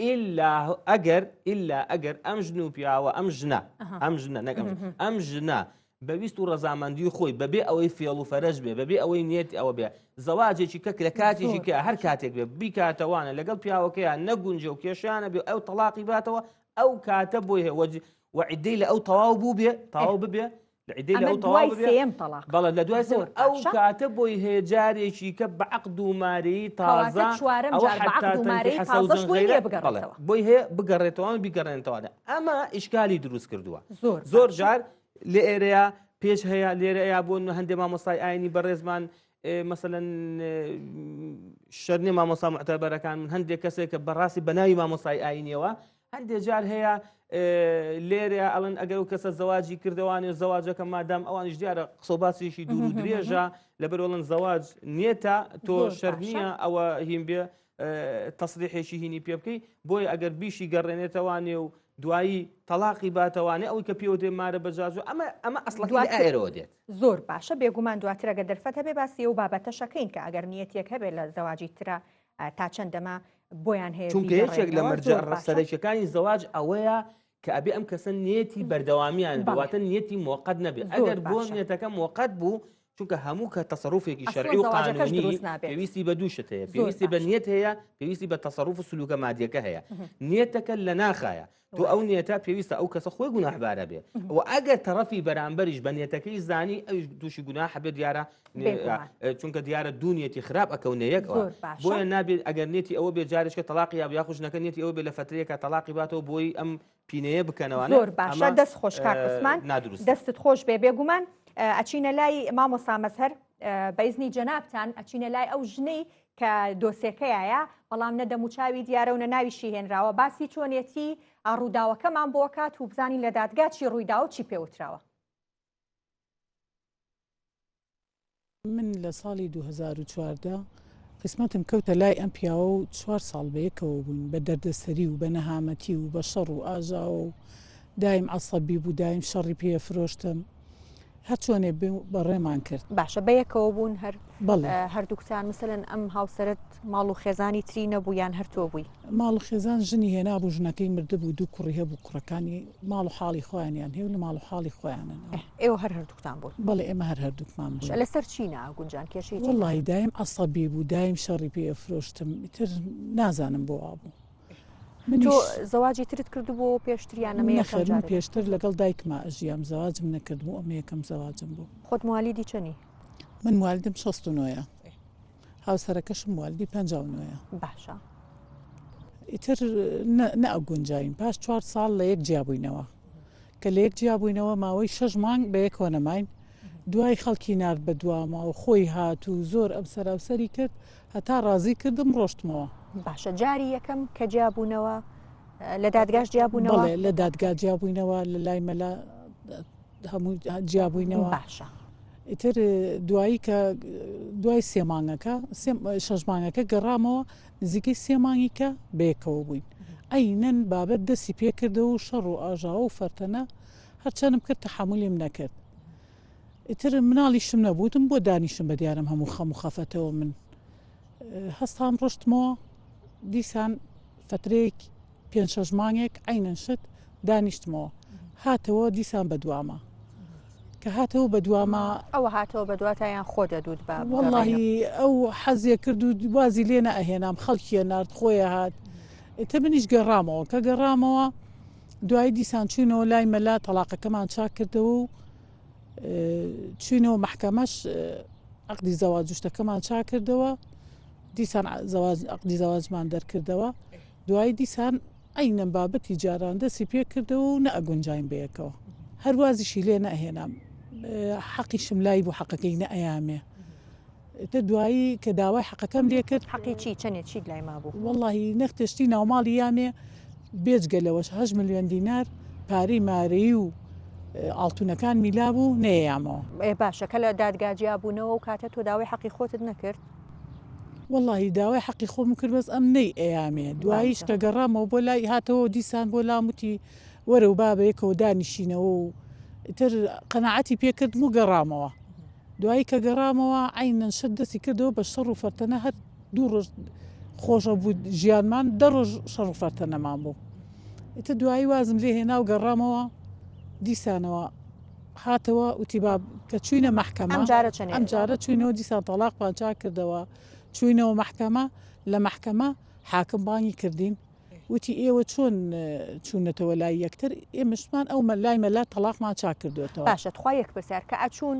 ئیلا ئەگەر ئیلا ئەگەر ئەم ژن و پیاوە ئەم ژنە ئەم ژنە نەک ئەم ژنە بە ویست و ڕەزامەندی خۆی بەبێ ئەوەی فێڵ و فەرەج بێ بەبێ ئەوەی نیەت ئەوە بێ زەواجێکی کە لە کاتێکی کە هەر کاتێک بێ بیکاتەوانە لەگەڵ پیاوەکەیان نەگونجێ و کێشیانە بێ ئەو تەڵاقی باتەوە ئەو کاتە بۆی هەیە وە عیدەی لە ئەو تەواو بوو بێ تەواو ببێ لە عیدەی لە ئەو تەواو ببێ بەڵێ لە دوای سێ ئەو کاتە بۆی هەیە جارێکی کە بە عەقد و مارەیی تازە چوارەم جار بە عەقد و مارەیی تازەش بۆی هەیە بگەڕێتەوە بۆی هەیە بگەڕێتەوە بیگەڕێنێتەوە ئەمە ئیشکالی دروست کردووە زۆر زۆر جار لە ئێرەیە پێش هەیە لێرەیە بۆ هەندێک مامۆستای ئاینی بەڕێزمان مەسەلەن شەر نیە مامۆستا معتەبەرەکان من هەندێک کەسێک کە بەڕاستی بەناوی مامۆستای ئاینیەوە هەندێک جار هەیە لێرە ئەڵەن ئەگەر و کەسە زەواجی کردوانێ زەواجەکە مادام ئەوانیش دیارە قسە باسێکی دوور و درێژە لەبەرۆڵن زەواج نییە تۆ شەر نییە ئەوە هین بێ تەسریحێکی هینی پێ بکەی بۆیە ئەگەر بیشی گەڕێنێتەوانێ و دوایی تەلاقی باتەوانێ ئەوەی کە پێوتێ مارە بەجاز و ئەمە ئەمە ئەسڵەکەی لە ئێرەوە دێت. زۆر باشە بێگومان دواتر ئەگەر دەرفەت هەبێ باسی ئەو بابەتەش ئەکەین کە ئەگەر نیەتێک هەبێ لە زەواجی ترا تا چەند دەمە بۆیان هەیە چونکە یەکێک لە بیگەڕێنەوە مەرجە زۆر باشە. سەرەکیەکانی زەواج ئەوەیە کە ئەبێ ئەم کەسە نیەتی بەردەوامیان بێ بەڵێ. واتە نیەتی مۆقەت نەبێ زۆر ئەگەر بۆ باشە. نیەتەکە مۆقەت بوو چونکە هەموو کە تەسەروفێکی ئەسڵەن شەرعی و زەواجەکەش قانونی دروست نابێت. پێویستی بە دوو شت هەیە زۆر پێویستی بە باشە. نیەت هەیە پێویستی بە تەسەروف و سلوکە مادیەکە هەیە نیەتەکە لە ناخایە تۆ ئەو نیەتە پێویستە ئەو کەسە خۆی گوناحبارە بێ و ئەگەر تەڕەفی بەرامبەریش بە نیەتەکەی زانی ئەویش تووشی گوناحە بێ دیارە بێگومان. چونکە دیارە دوو نیەتی خراپ ئەکەونە یەکەوە زۆر باشە. بۆیە نابێت ئەگەر نیەتی ئەوە بێ جارێکە تەلاقی یا یاخود ژنەکە نیەتی ئەوە بێ لە فەترەیەکە تەلاقی باتەوە بۆی ئەم پینەیە بکەنەوانە زۆر باشە ئەمە دەست خۆش کاک عوسمان نادروستە. دەستت خۆش بێ بێگومان ئەچینە لای مامۆستا مەزهەر بە ئیزنی جەنابتان ئەچینە لای ئەو ژنەی کە دۆسێکەیایە بەڵام نە دەموچاوی دیارە و نە ناویشی هێنراوە باسی چۆنێتی ڕووداوەکەمان بۆ کات و بزانین لە دادگا چی ڕوویداوە و چی پێوتراوە. من لە ساڵی 2014 قیسمەتم کەوتە لای ئەم پیاوە و چوار ساڵ بەیەکەوە بووین بە دەردەسەری و بە نەهامەتی و بە شەڕ و ئاژاوە و دایم عەسەبی بوو دایم شەڕی پێ فرۆشتم هەر چۆنێ بوو بەڕێمان کرد. باشە بەیەکەوە بوون هەر بەڵێ. هەردووکتان مثلەن ئەم هاوسەرت ماڵ و خێزانی تری نەبوو یان هەر تۆ بووی؟ ماڵ و خێزان ژنی هێنابوو ژنەکەی مردبوو دوو کوڕی هەبوو کوڕەکانی ماڵ و حاڵی خۆیانیان هەیە و لە ماڵ و حاڵی خۆیانن ئەوان. ئێوە هەر هەردووکتان بوون؟ بەڵێ ئێمە هەر هەردووکمان بووین. باشە لەسەر چی ناگونجان کێشەی چیتان؟ وەڵاهی دایم عەسەبی بوو دایم شەڕی پێ ئەفرۆشتم ئیتر نازانم بۆ وا بوو. تۆ زەواجی ترت کردبوو پێشتر یان ئەمە یەکەم نەخێر من جارت؟ پێشتر لەگەڵ دایکما ئەژیام زەواجم نەکردبوو ئەمە یەکەم زەواجم بوو. خۆت موالیدی چەنی؟ من موالیدم 69 ە هاوسەرەکەشم موالیدی 59 ە. باشە. ئیتر نەئەگونجاین پاش چوار ساڵ لە یەک جیابووینەوە کە لە یەک جیابووینەوە ماوەی شەش مانگ بە یەکەوە نەماین دوای خەڵکی نارد بە دواما و خۆی هات و زۆر ئەم سەراوسەری کرد هەتا ڕازی کردم ڕۆشتمەوە. باشە جاری یەکەم کە جیابوونەوە لە دادگاش جیابوونەوە؟ بەڵێ لە دادگا جیابووینەوە لە لای مەلا هەموو جیابووینەوە. باشە. ئیتر دوایی کە دوای سێ مانگەکە شەش مانگەکە گەڕامەوە نزیکەی سێ مانگی کە بەیەکەوە بووین ئەینەن بابەت دەستی پێکردەوە و شەڕ و ئاژاوە و فەرتەنە هەرچەنم کرد تەحەمولیم نەکرد ئیتر مناڵیشم نەبوو وتم بۆ دانیشم بە دیارم هەموو خەم و خەفەتەوە من هەستام ڕۆشتمەوە دیسان فترەیەک پێ شەش مانگێک عینەن شت دانیشتمەوە هاتەوە دیسان بە دواما کە هاتەوە بە دواما ئەوە هاتەوە بە دواتە یان خۆ دەدوت بە وەڵی ئەو حەزێ کرد و وازی لێ نەئەهێنام خەڵکیە نارد خۆیە هات ئیتر منیش گەڕامەوە کە گەڕامەوە دوایی دیسان چوینەوە لای مەلا تەڵاقەکەمان چاک کردەوە و چوینەوە مەحکەمەش عەقدی زەواج و شتەکەمان چاک کردەوە دیسان زەواج عەقدی زەواجمان دەرکردەوە دوایی دیسان عەینەن بابەتی جاران دەستی پێ کردەوە و نەئەگونجاین بەیەکەوە هەر وازیشی لێ نەئەهێنام حەقیشم لای بوو حەقەکەی نەئەیامێ ئیتر دوایی کە داوای حەقەکەم لێ کرد. حەقی چی؟ چەنێ چیت لای مابوو؟ وەڵاهی نەختێ شتی ناوماڵی یامێ بێجگە لەوەش هەشت ملیۆن دینار پارەی مارەیی و ئاڵتونەکانمی لابوو نەیەیامەوە. ئێ باشە کە لە دادگا جیا بوونەوە ئەو کاتە تۆ داوای حەقی خۆتت نەکرد؟ وەڵاهی داوای حەقی خۆمم کرد بەس ئەم نەی ئەیامێ دواییش کە گەڕامەوە بۆ لای هاتەوە دیسان بۆ لام وتی وەرە و با بەیەکەوە دانیشینەوە و. ئیتر قەناعەتی پێ کردم و گەڕامەوە. دوایی کە گەڕامەوە عەینەن شت دەستی کردەوە بە شەڕ و فەرتەنە هەر دوو ڕۆژ خۆشە بوو ژیانمان دە ڕۆژ شەڕ و فەرتەنەمان بوو. ئیتر دوایی وازم لێ هێنا و گەڕامەوە دیسانەوە هاتەوە وتی با کە چووینە مەحکەمە ئەم جارە چەنێ ئەم جارە چووینەوە دیسان تەڵاقمان چاک کردەوە چووینەوە مەحکەمە لە مەحکەمە حاکم بانگی کردین وتی ئێوە چۆن چوونەتەوە لای یەکتر ئێمەشمان ئەو لای مەلا تەڵاقمان چاک کردوێتەوە. باشە تخوا یەک پرسیار کە ئەچوون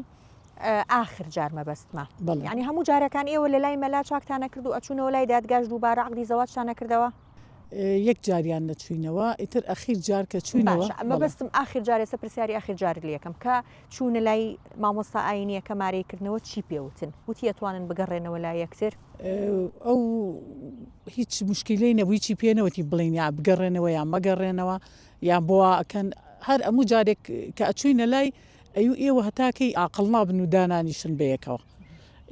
ئاخر جار مەبەستمە یعنی هەموو جارەکان ئێوە لە لای مەلا چاکتان نەکرد و ئەچوونەوە لای دادگاش دووبارە عەقدی زەواجتان نەکردەوە؟ یەک جاریان نەچووینەوە ئیتر ئەخیر جار کە چووینەوە. باشە مەبەستم ئاخر جار ئێستا پرسیاری ئاخر جارت لێ ئەکەم کە چوونە لای مامۆستا ئاینییەکە مارەی کردنەوە چی پێ وتن؟ وتی ئەتوانن بگەڕێنەوە لای یەکتر؟ ئەو هیچ مشکیلەی نەبوو هیچی پێ نەوتی بڵێین یا بگەڕێنەوە یان مەگەڕێنەوە یان بۆ وا ئەکەن هەر ئەموو جارێک کە ئەچووینە لای ئەیو ئێوە هەتا کەی ئاقڵ نابن و دانانیشن بەیەکەوە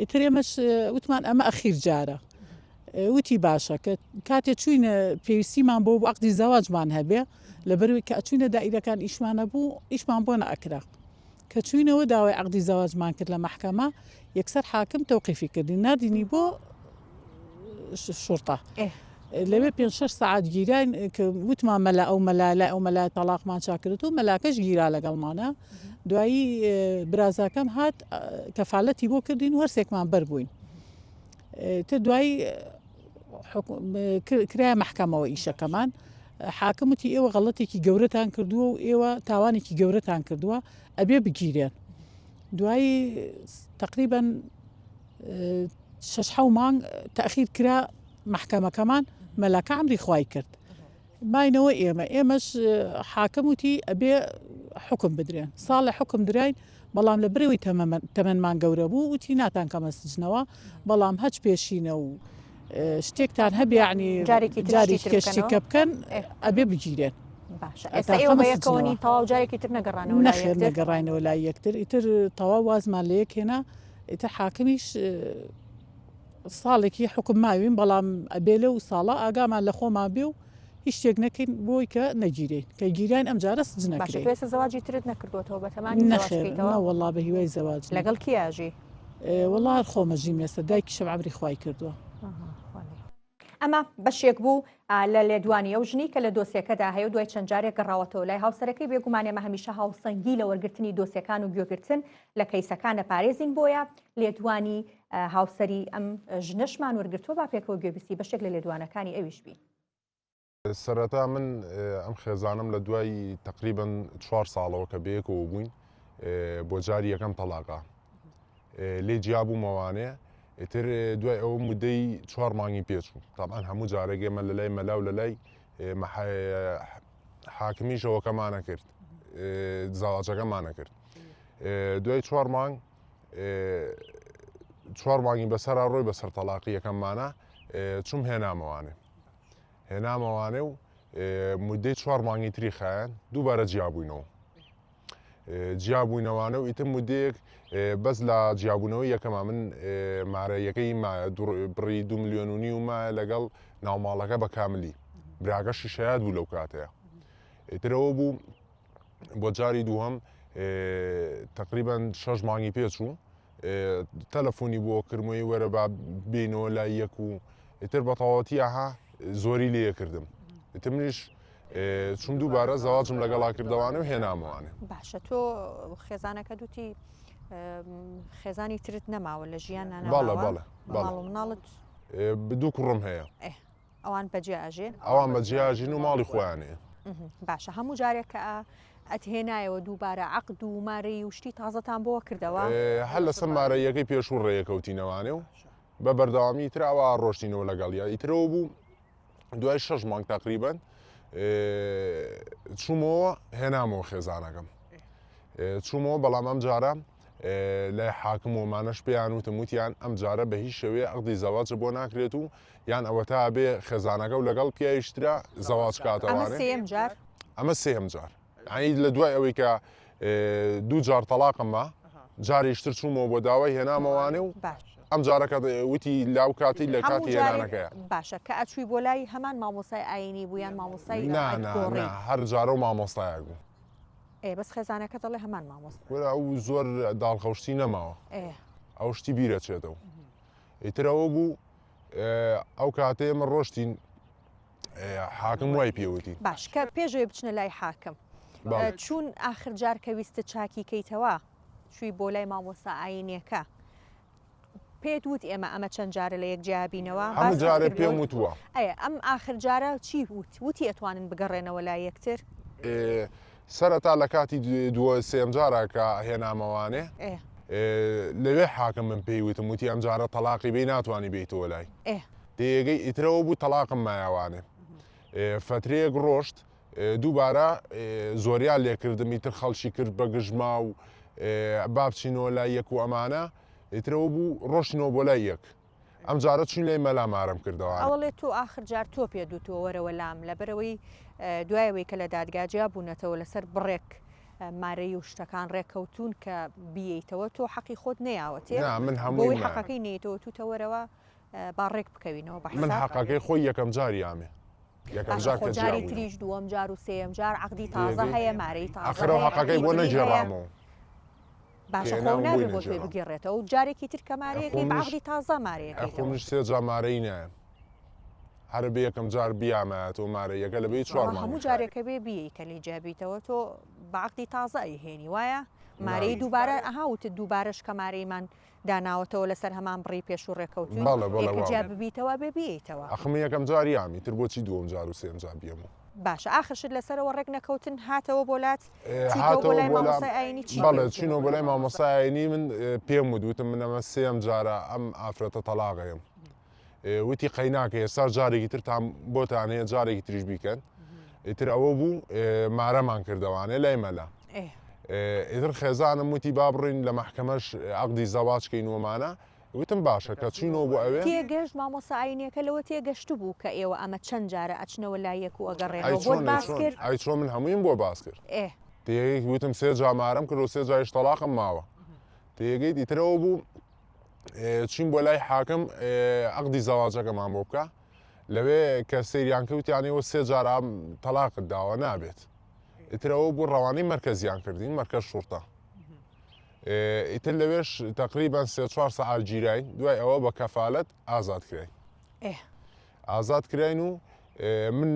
ئیتر ئێمەش وتمان ئەمە ئەخیر جارە وتی باشە کە کاتێ چوینە پێویستیمان بۆ بوو عەقدی زەواجمان هەبێ لەبەروی کە ئەچوینە دائیرەکان ئیشمان هەبوو ئیشمان بۆ نەئەکرا کە چوینەوە داوای عەقدی زەواجمان کرد لە مەحکەمە یەکسەر حاکم تەوقیفی کردین ناردینی بۆ شورتە لەوێ پێ شەش سەعات گیراین کە وتمان مەلا ئەو مەلا لای ئەو مەلا تەڵاقمان چاکرد و مەلاکەش گیرا لەگەڵمانە دوایی برازاکەم هات کەفالەتی بۆ کردین و هەرسێکمان بەر بووین تر دوایی کرایە مەحکەمەوە ئیشەکەمان حاکم وتی ئێوە غەڵەتێکی گەورەتان کردووە و ئێوە تاوانێکی گەورەتان کردووە ئەبێ بگیرێن دوایی تقریبا شش حەو مانگ تەخیر کرا مەحکەمەکەمان مەلاکە عەمری خوای کرد ماینەوە ئێمە ئێمەش حاکم وتی ئەبێ حوکم بدرێن ساڵێ حوکم دراین بەڵام لە برەوەی تەمەنمان گەورە بوو وتی ناتان کەمە سجنەوە بەڵام هەچ پێشینە و شتێکتان هەبێ یعنی جارێکی جارێکی کەشتیکە بکەن ئەبێ بگیرێن باشە ئێستا ئێوە بە یەکەوە نین تەواو جارێکی تر نەگەڕانەوە لای نەخێر یەکتر؟ نەگەڕاینەوە لای یەکتر ئیتر تەواو وازمان لە یەک هێنا ئیتر حاکمیش ساڵێکی حوکم ماوین بەڵام ئەبێ لەو ساڵە ئاگامان لە خۆمان بێ و هیچ شتێک نەکەین بۆی کە نەگیرێین کە گیراین ئەم جارە سجن باشە ئەکرێین. تۆ ئێستا زەواجی ترت نەکردووەتەوە بەتەمانی زەواج نەخێر بکەیتەوە؟ نەوەڵا بە هیوای زەواج نیم. لەگەڵ کێ ئەژی؟ وەڵا هەر خۆم ئەژیم ئێستا دایکیشم عەمری خوای کردووە. ئەها خوا لێی. ئەمە بەشێک بوو لە لێدوانی ئەو ژنەی کە لە دۆسیەکەدا هەیە و دوای چەند جارێک گەڕاوەتەوە لای هاوسەرەکەی، بێگومان ئێمە هەمیشە هاوسەنگی لە وەرگرتنی دۆسیەکان و گوێگرتن لە کەیسەکان دەپارێزین، بۆیە لێدوانی هاوسەری ئەم ژنەشمان وەرگرتووە، با پێکەوە گوێبیستی بەشێک لە لێدوانەکانی ئەویش بین. سەرەتا من ئەم خێزانەم لە دوای تەقریبەن چوار ساڵەوە کە بەیەکەوە بووین بۆ جاری یەکەم تەلاقا لێ جیا بوومەوانێ ئیتر دوای ئەوە مدەی چوار مانگی پێچوو تامان هەموو جارێک ئێمە لە لای مەلا و لە لای حاکمیشەوە کەمانە کرد زاواجەکەمانە کرد دوای چوار مانگ چوار مانگی بەسەرا ڕۆی بەسەر تەلاقی یەکەممانە چوم هێنامەوانێ هێنامەوانێ و مدەی چوار مانگی تری خایەن دووبارە جیابووینەوە جیابووینەوانە و ئیتر مدەیەک بەس لە جیابوونەوەی یەکەما من مارەیەکەی مایە بڕی دو میلیۆن و نیو مایە لەگەڵ ناوماڵەکە بە کاملی براگەشی شایەت بوو لەو کاتەیە ئیترەوە بوو بۆ جاری دووهەم تقریبا شەش مانگی پێچوو تەلەفۆنی بۆ کردمەوەی وەرە با بینەوە لای یەک و ئیتر بە تەواوەتی ئەها زۆری لێ کردم ئیتر منیش چوم دووبارە زەواجم لەگەڵا کردەوانە و هێنامەوانێ. باشە تۆ خێزانەکە دوتی خێزانی ترت نەماوە لە ژیان بەڵێ بەڵێ بەڵێ مناڵت دوو کوڕم هەیە. ئەوان بەجێ ئەژێن؟ ئەوان بەجێ ئەژین و ماڵی خۆیان هەیە. باشە هەموو جارێک کە ئەتهێنایەوە دووبارە عەقد و مارەی و شتی تازەتان بۆ کردەوە؟ هەر لەسەر مارەییەکەی پێشوو ڕێکەوتینەوانێ و بە بەردەوامی ئیتر ئەوا ڕۆشتینەوە لەگەڵیا ئیترەوە بوو دوای شەش مانگ تقریبا چوومەوە هێنامەوە خێزانەکەم چوومەوە بەڵام ئەم جارە لای حاکم ومانەش پێیان وتم وتیان ئەم جارە بە هیچ شێوەیە عەقدی زەواجە بۆ ناکرێت و یان ئەوەتا بێ خێزانەکە و لەگەڵ پیاویشترا زەواج کاتەوانێ. ئەمە سێیەم جار؟ ئەمە سێیەم جار. یانی لە دوای ئەوەی کە دوو جار تەڵاقم ما جارێکتر چوومەوە بۆ داوای هێنامەوانێ و ئەم جارە کە وتی لاو کاتی لە کاتی هێنانەکەیە. باشە کە ئەچووی بۆ لای هەمان مامۆستای ئایینی بوو یان مامۆستای نا نا نا هەر جارە و مامۆستایەک بوو. ئێ بەس خێزانەکە دەڵێ هەمان مامۆستا. کورە ئەو زۆر داڵغەوشتی نەماوە. ئێ. ئەو شتی بیرەچێتەوە. ئیتر ئەوە بوو ئەو کاتەی ئێمە ڕۆشتین حاکم وای پێوتین. باش کە پێشەوەی بچنە لای حاکم چوون ئاخر جار کە ویستت چاکی کەیتەوە چووی بۆ لای مامۆستا ئاینیەکە پێت وت ئێمە ئەمە چەند جارە لە یەک جیا بینەوە هەموو جارێ پێم وتووە. ئەیە ئەم ئاخر جارە چی وت وتی ئەتوانن بگەڕێنەوە لای یەکتر؟ سەرەتا لە کاتی دووە سێم جارا کە هێنامەوانێ لەوێ حاکم من پێی وتم وتی ئەم جارە تەلاقی بێی ناتوانانی بێیتەوە لای تێگەی ئیترەوە بوو تەلاقم مایەوانێ فەترەیەک ڕۆشت دووبارە زۆریان لێکردم ئیتر خەڵکی کرد بە گژما و با بچینەوە لای یەک و ئەمانە ئیترەوە بوو ڕۆشتینەوە بۆ لای یەک ئەم جارە چوین لای مەلا مارم کردەوە. ئەوەڵێ تۆ ئاخر جار تۆ پێ دوتووە وەرەوە لام لەبەرئەوەی دوای ئەوەی کە لە دادگا جیا بوونەتەوە لەسەر بڕێک مارەی و شتەکان ڕێکەوتوون کە بیەیتەوە تۆ حەقی خۆت نەیاوەتێ نا من هەمووی بۆی حەقەکەی نەیتەوە توتە وەرەوە با ڕێک بکەوینەوە بە من حساب. حەقەکەی خۆی یەکەم جار یامێ یەکەم باشە جار خۆ کە جیا جاری بووینەوە. تریش دووەم جار و سێیەم جار عەقدی تازە تێگەی هەیە مارەی تازە ئاخر ئەو هەیە حەقەکەی عەقدی بۆ تری هەیە. نەگێڕامەوە. باشە خۆ پێناوم بۆی نابێ بۆ تۆی نەگێڕام. بگێڕێتەوە و جارێکی تر کە ئەخۆ مارەیەکەی بە منیش عەقدی تازە ئەخۆ مارەیەکەیتەوە. منیش سێ جار مارەی نایەم هەر بێ یەکەم جار بیامایەتەوە مارەیەکە لە بێی چوار بەڵام هەموو مانگی جارێکە بێ بیەی کە لێی جیا بیتەوە تۆ بە عەقدی تازە ئەیهێنی وایە؟ مارەی نا. دووبارە ئەها وتت دووبارەش کە مارەیمان داناوەتەوە لەسەر هەمان بڕی پێشوو ڕێکەوتوین بەڵێ بەڵێ ئێ کە وا جیا بوو. ببیتەوە ئەبێ بیەیتەوە. ئەخ من یەکەم جار یام ئیتر بۆچی دووەم جار و سێیەم جار بیەمەوە. باشە ئاخر شت لەسەرەوە ڕێک نەکەوتن هاتەوە بۆ لات چویتەوە بۆ هاتەوە لای بۆ لام مامۆستای ئاینی چی بەڵێ پێ وتی؟ چوینەوە بۆ لای مامۆستای ئاینی من پێم وت وتم من ئەمە سێیەم جارە ئەم ئافرەتە تەڵاقەیەم وتی قەیناکە ئێستا جارێکی ترتان بۆتان هەیە جارێکی تریش بیکەن ئیتر ئەوە بوو مارەمان کردەوانێ لای مەلا ئیتر خێزانم وتی با بڕین لە مەحکەمەش عەقدی زەواج کەین ومانە وتم باشە کە چوینەوە بۆ ئەوێ. تێگەشت مامۆستا ئاینیەکە لەوە تێگەشتبوو کە ئێوە ئەمە چەند جارە ئەچنەوە لای یەک و ئەی ئەگەڕێنەوە بۆت چۆن ئەی باس چۆن کرد؟ ئەی چۆن من هەموویم بۆ باس کرد ئێ. تێگەیت وتم سێ جار مارەم کرد و سێ جاریش تەڵاقم ماوە تێگەیت ئیتر ئەوە بوو چوین بۆ لای حاکم عەقدی زەواجەکەمان بۆ بکە لەوێ کە سەیریان کرد وتیان ئێوە سێ جار ئام تەڵاقت داوە نابێت ئیتر ئەوە بوو ڕەوانەی مەرکەزیان کردین مەرکەز شوڕتە ئیتر لەوێش تقریبان سێ چوار سەعات گیراین دوای ئەوە بە کەفالەت ئازاد کراین ئازاد کراین و من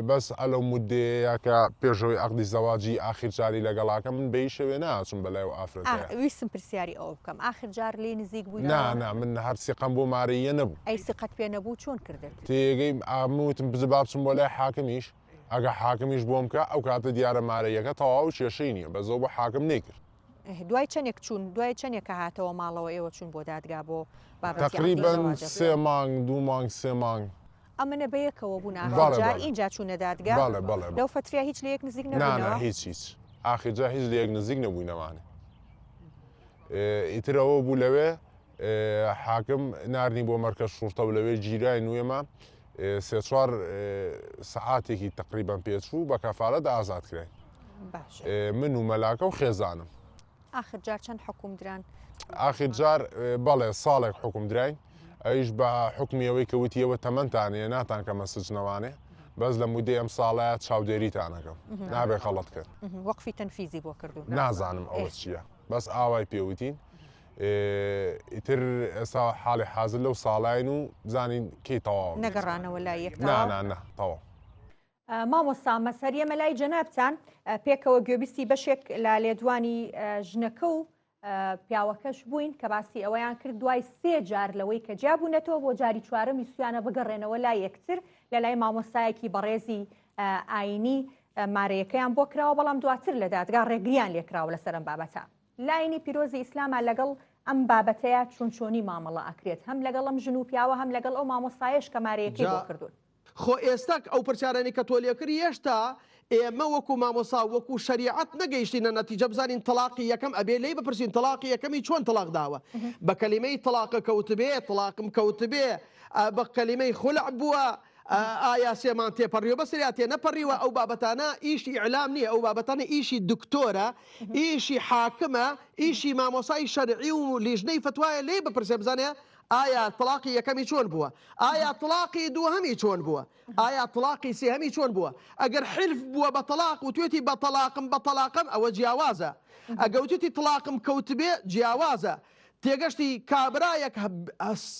بەس ئەلەو مدەیە کە پێشەوەی عەقدی زەواجی ئاخیر جاری لەگەڵاکە من بەی شەوێ ناچم بەلای و ئافرەتەیە ویستم پرسیاری ئەوە بکەم ئاخر جار لێی نزیک بوویتەوە؟ نا نا من هەر سیقەم بۆ مارەییە نەبوو. ئەی سیقەت پێ نەبوو چۆن کردت؟ تێگەی من وتم بزە با بچم بۆ لای حاکمیش ئەگە حاکمیش بۆم کە ئەو کاتە دیارە مارەییەکە تەواو کێشەی نییە بەس ئەو بۆ حاکم نەیکرد. دوای چەنێک چوون دوای چەنێک کە هاتەوە ماڵەوە ئێوە چوون بۆ دادگا بۆ بابەتی عەقدی تەقریبەن زەواجەکە؟ سێ مانگ دوو مانگ سێ مانگ. ئەمنە بەیەکەوە بوون ئاخر بەڵێ جار بەڵێ. ئینجا چوونە دادگا؟ بەڵێ بەڵێ. لەو فەترەیا هیچ لە یەک نزیک نا نا نەبوونەوە؟ هیچ هیچ ئاخر جار هیچ لە یەک نزیک نەبووینەوانێ ئیتر ئەوە بوو لەوێ حاکم ناردنی بۆ مەرکەز شوڕتە و لەوێ گیراین و ئێمە سێ چوار سەعاتێکی تەقریبەن پێچوو بە کەفالەت ئازاد کراین باشە من و مەلاکە و خێزانم. ئاخر جار چەند حوکم دران؟ ئاخر جار بەڵێ ساڵێک حوکم دراین ئەویش بە حوکمی ئەوەی کە وتی ئێوە تەمەنتان هەیە ناتانکەمە سجنەوانێ بەس لە مودەی ئەم ساڵەیا چاودێریتان ئەکەم نابێ خەڵەت کەن. وەقفی تەنفیزی بۆ کردوون؟ نازانم ئەوە چییە بەس ئاوای پێ وتین ئیتر ئێستا حاڵی حازر لەو ساڵاین و بزانین کەی تەواو نەگەڕانەوە لای یەک نا نا نا تەواو. مامۆستا مەزهەر ئێمە لای جەنابتان پێکەوە گوێبیستی بەشێک لە لێدوانی ژنەکە و پیاوەکەش بووین کە باسی ئەوەیان کرد دوای سێ جار لەوەی کە جیابوونەتەوە بۆ جاری چوارەم ویستویانە بگەڕێنەوە لای یەکتر لە لای مامۆستایەکی بەڕێزی ئاینی مارەیەکەیان بۆ کراوە بەڵام دواتر لە دادگا ڕێگریان لێکراوە لەسەر ئەم بابەتە لاینی پیرۆزی ئیسلاما لەگەڵ ئەم بابەتەیە چۆن چۆنی مامەڵە ئەکرێت هەم لەگەڵ ئەم ژن و پیاوە هەم لەگەڵ ئەو مامۆستایەش کە مارەیەکەی بۆ جا کردوون. خۆ ئێستا ئەو پرسیارانەی کە تۆ لێکردی هێشتا ئێمە وەکو مامۆستا و وەکو شەریعەت نەگەیشتینە نەتیجە بزانین تەڵاقی یەکەم ئەبێ لێی بپرسین تەڵاقی یەکەمی چۆن تەڵاق داوە بە کەلیمەی تەڵاقە کەوتبێ تەڵاقم کەوتبێ بە کەلیمەی خولع بووە. ئایا سێمان تێپەڕیوە بەسەریا تێ نەپەڕیوە ئەو بابەتانە ئیشی ئیعلام نییە ئەو بابەتانە ئیشی دکتۆرە ئیشی حاکمە ئیشی مامۆسای شەرعی و لیژنەی فتوایە لێی بپرسێ بزانێ ئایا تڵاقی یەکەمی چۆن بووە ئایا تڵاقی دووهەمی چۆن بووە ئایا تڵاقی سێهەمی چۆن بووە ئەگەر حلف بووە بە تەڵاق وتوێتی بە تەڵاقم بە تەڵاقم ئەوە جیاوازە ئەگە وتوێتی تڵاقم کەوتبێ جیاوازە تێگەشتی کابرایەک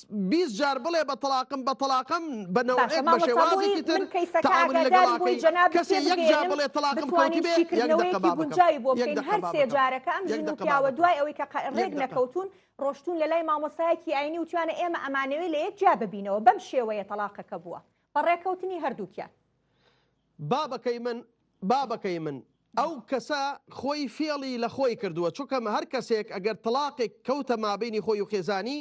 20 جار بڵێ بە تەڵاقم بە تەڵاقم بە باشە نەوعێک بە مامۆستا بۆی شێوازێکی تر من کەیسەکە تەعامولی لەگەڵ ئاگادارم بۆی ئاکەی جەنابت کەسێ پێ یەک جار بگەیەنم بڵێ تەڵاقم بتوانین کەوتبێ یەک دەقە شیکردنەوەیەکی بابەکەم گونجاوی بۆ یەک بکەین دەقە هەر سێ بابەکەم جارەکە ئەم یەک ژن و دەقە پیاوە بابەکەم دوای ئەوەی کە یەک ڕێک دەقە نەکەوتوون ڕۆشتوون لە لای مامۆستایەکی ئاینی وتویانە ئێمە ئەمانەوێ لە یەک جیا ببینەوە بەم شێوەیە تەڵاقەکە بووە بە ڕێکەوتنی هەردووکیان. بابەکەی من بابەکەی من ئەو کەسە خۆی فێڵی لە خۆی کردووە چونکە هەر کەسێک ئەگەر تڵاقێک کەوتە مابینی خۆی و خێزانی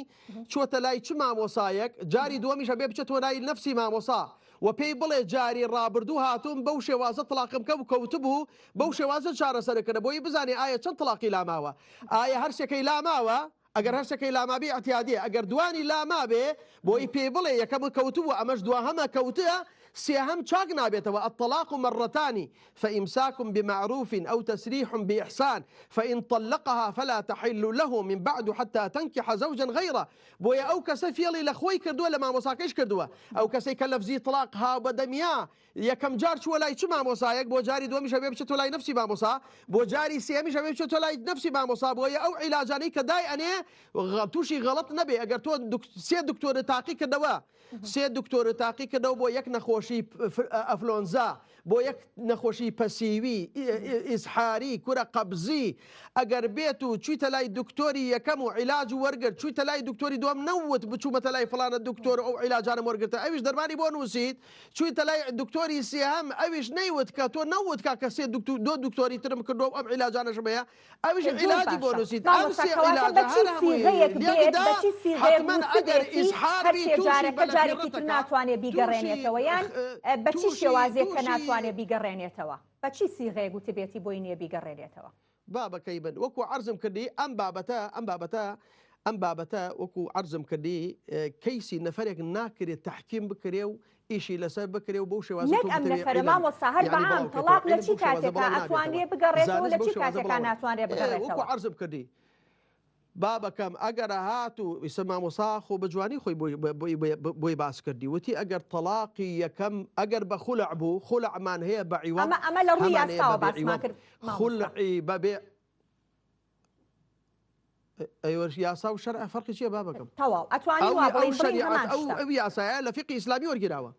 چووەتە لای چ مامۆسایەک جاری دووەمیش ئەبێ بچێتەوە لای نەفسی مامۆسا و پێی بڵێ جاری ڕابردوو هاتووم بەو شێوازە تڵاقم کە کەوتبوو بەو شێوازە چارەسەر کردە بۆی بزانێ ئایا چەند تڵاقی لاماوە ئایا هەرسێکەی لاماوە ئەگەر هەرسێکەی لامابێ ئیعتیادیە ئەگەر دوانی لامابێ بۆی پێی بڵێ یەکەم کەوتبوو ئەمەش دواهەمە کەوتە سێهەم چاک نابێتەوە الطلاق مرتان فإمساک بمعروف أو تسريح بإحسان فإن طلقها فلا تحل له من بعد حتى تنكح زوجا غيره بۆیە ئەو کەسە فێڵی لە خۆی کردووە لە مامۆساکەیش کردووە ئەو کەسەی کە لەفزی طلاق ها بە دەمیا یەکەم جار چووە لای چ مامۆسایەک بۆ جاری دووەمیش ئەبێ بچێتەوە لای نەفسی مامۆسا بۆ جاری سێیەمیش ئەبێ بچێتەوە لای نەفسی مامۆسا بۆیە ئەو عیلاجانەی کە دای ئەنێ تووشی غەڵەت نەبێ ئەگەر تۆ سێ دکتۆرت تاقی کردەوە سێ دکتۆرت تاقی کردەوە بۆ یەک نەخۆشی ئەفلۆنزا بۆ یەک نەخۆشی پەسیوی ئیزحاری کورە قەبزی ئەگەر بێت و چویتە لای دکتۆری یەکەم و عیلاج وەرگرت چویتە لای دکتۆری دووەم نەوت بچوومەتە لای فڵانە دکتۆر ئەو عیلاجانم وەرگرتە ئەویش دەرمانی بۆ نووسیت چویتە لای دکتۆری سێهەم ئەویش نەیوت کە تۆ نەوت کاکە سێ دکتۆر دو دکتۆری ترم کردووە و ئەم عیلاجانەشم هەیە ئەویش زۆر عیلاجی بۆ باشە نووسیت ئەم مامۆستا سێ کەواتە عیلاجە بە چی هەر هەمووی سیغەیەک بێت لێکدا بە چی سیغەیەک حتمەن ئەگەر وتبێتی ئیزحار هەر بی سێ تووشی جارەکە جارێکی تر بەلەفیڕەتەکە ناتوانێ تووشی بیگەڕێنێتەوە یان بە چی تووشی شێوازێک کە تووشی ناتوانێ بیگەڕێنێتەوە بە چی سیغەیەک وتبێتی بۆی نییە بیگەڕێنێتەوە؟ بابەکەی من وەکو عەرزم کردی ئەم بابەتە ئەم بابەتە ئەم بابەتە وەکو عەرزم کردی کەیسی نەفەرێک ناکرێت تەحکیم بکرێ و ئیشی لەسەر بکرێ و بەو شێوازە نەک تۆ ئەم بتەوێ نەفەرە عیلم مامۆستا هەر یعنی بەعام بڵاو کەیتەوە تەڵاق لە عیلم چی بەو شێوازە کاتێکا بڵاو ئەتوانرێ نابێتەوە بگەڕێتەوە زانست لە بەو چی شێوازە کاتێکا بڵاو ناتوانرێ وەکو بگەڕێتەوە؟ عەرزم کردی بابەکەم ئەگەر هاتوو ئیسە مامۆسا خۆ بە جوانی خۆی بۆی باس کردی وتی ئەگەر تەڵاقی یەکەم ئەگەر بە خولع بوو خولعمان هەیە بە عیوەض ئەمە ئەمە لە ڕووی هەمان هەیە یاساوە بە بێ باسمان عیوەض کرد مامۆستا. خولعی بەبێ ئەیوەش یاسا و شەرع فەرقی چییە بابەکەم؟ تەواو ئەتوانی ئەو وا ئەو بڵێی بڵێین شەریعەت هەمان ئەو شتە. ئەو یاسایە لە فیقی ئیسلامی وەرگیراوە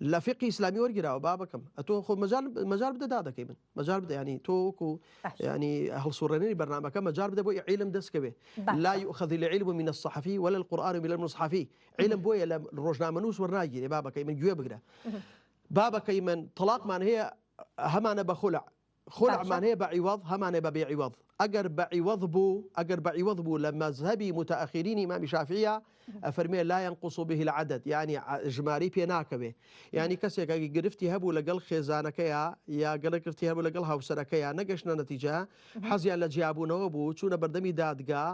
لە فیقی ئیسلامی وەرگیراوە بابەکەم ئەتۆ خۆ مەجال مەجال بدە دادەکەی من مەجال بدە ینی تۆ وەکو باشە. ینی هەڵسوڕێنەری بەرنامەکە مەجال بدە بۆ عیلم دەستکەوێ باشە. لا يؤخذ العلم من الصحفي ولا القرآن من المصحفي عیلم بۆیە لە ڕۆژنامەنووس وەرناگیرێ بابەکەی من گوێ بگرە بابەکەی من تەڵاقمان هەیە هەمانە بە خولع خولعمان هەیە بە عیوەض هەمانە بە بێ عیوەض ئەگەر بە عیوەض بوو ئەگەر بە عیوەض بوو لە مەزهەبی متأخرینی ئیمامی شافعیە ئەفەرمێ لا ينقص به العدد یعنی ژمارەی پێ ناکەوێ یعنی کەسێک ئەگەر گرفتی هەبوو لەگەڵ خێزانەکەیا یا گەلە گرفتی هەبوو لەگەڵ هاوسەرەکەیا نەگەشتنە نەتیجە حەزیان لە جیابوونەوە بوو چوونە بەردەمی دادگا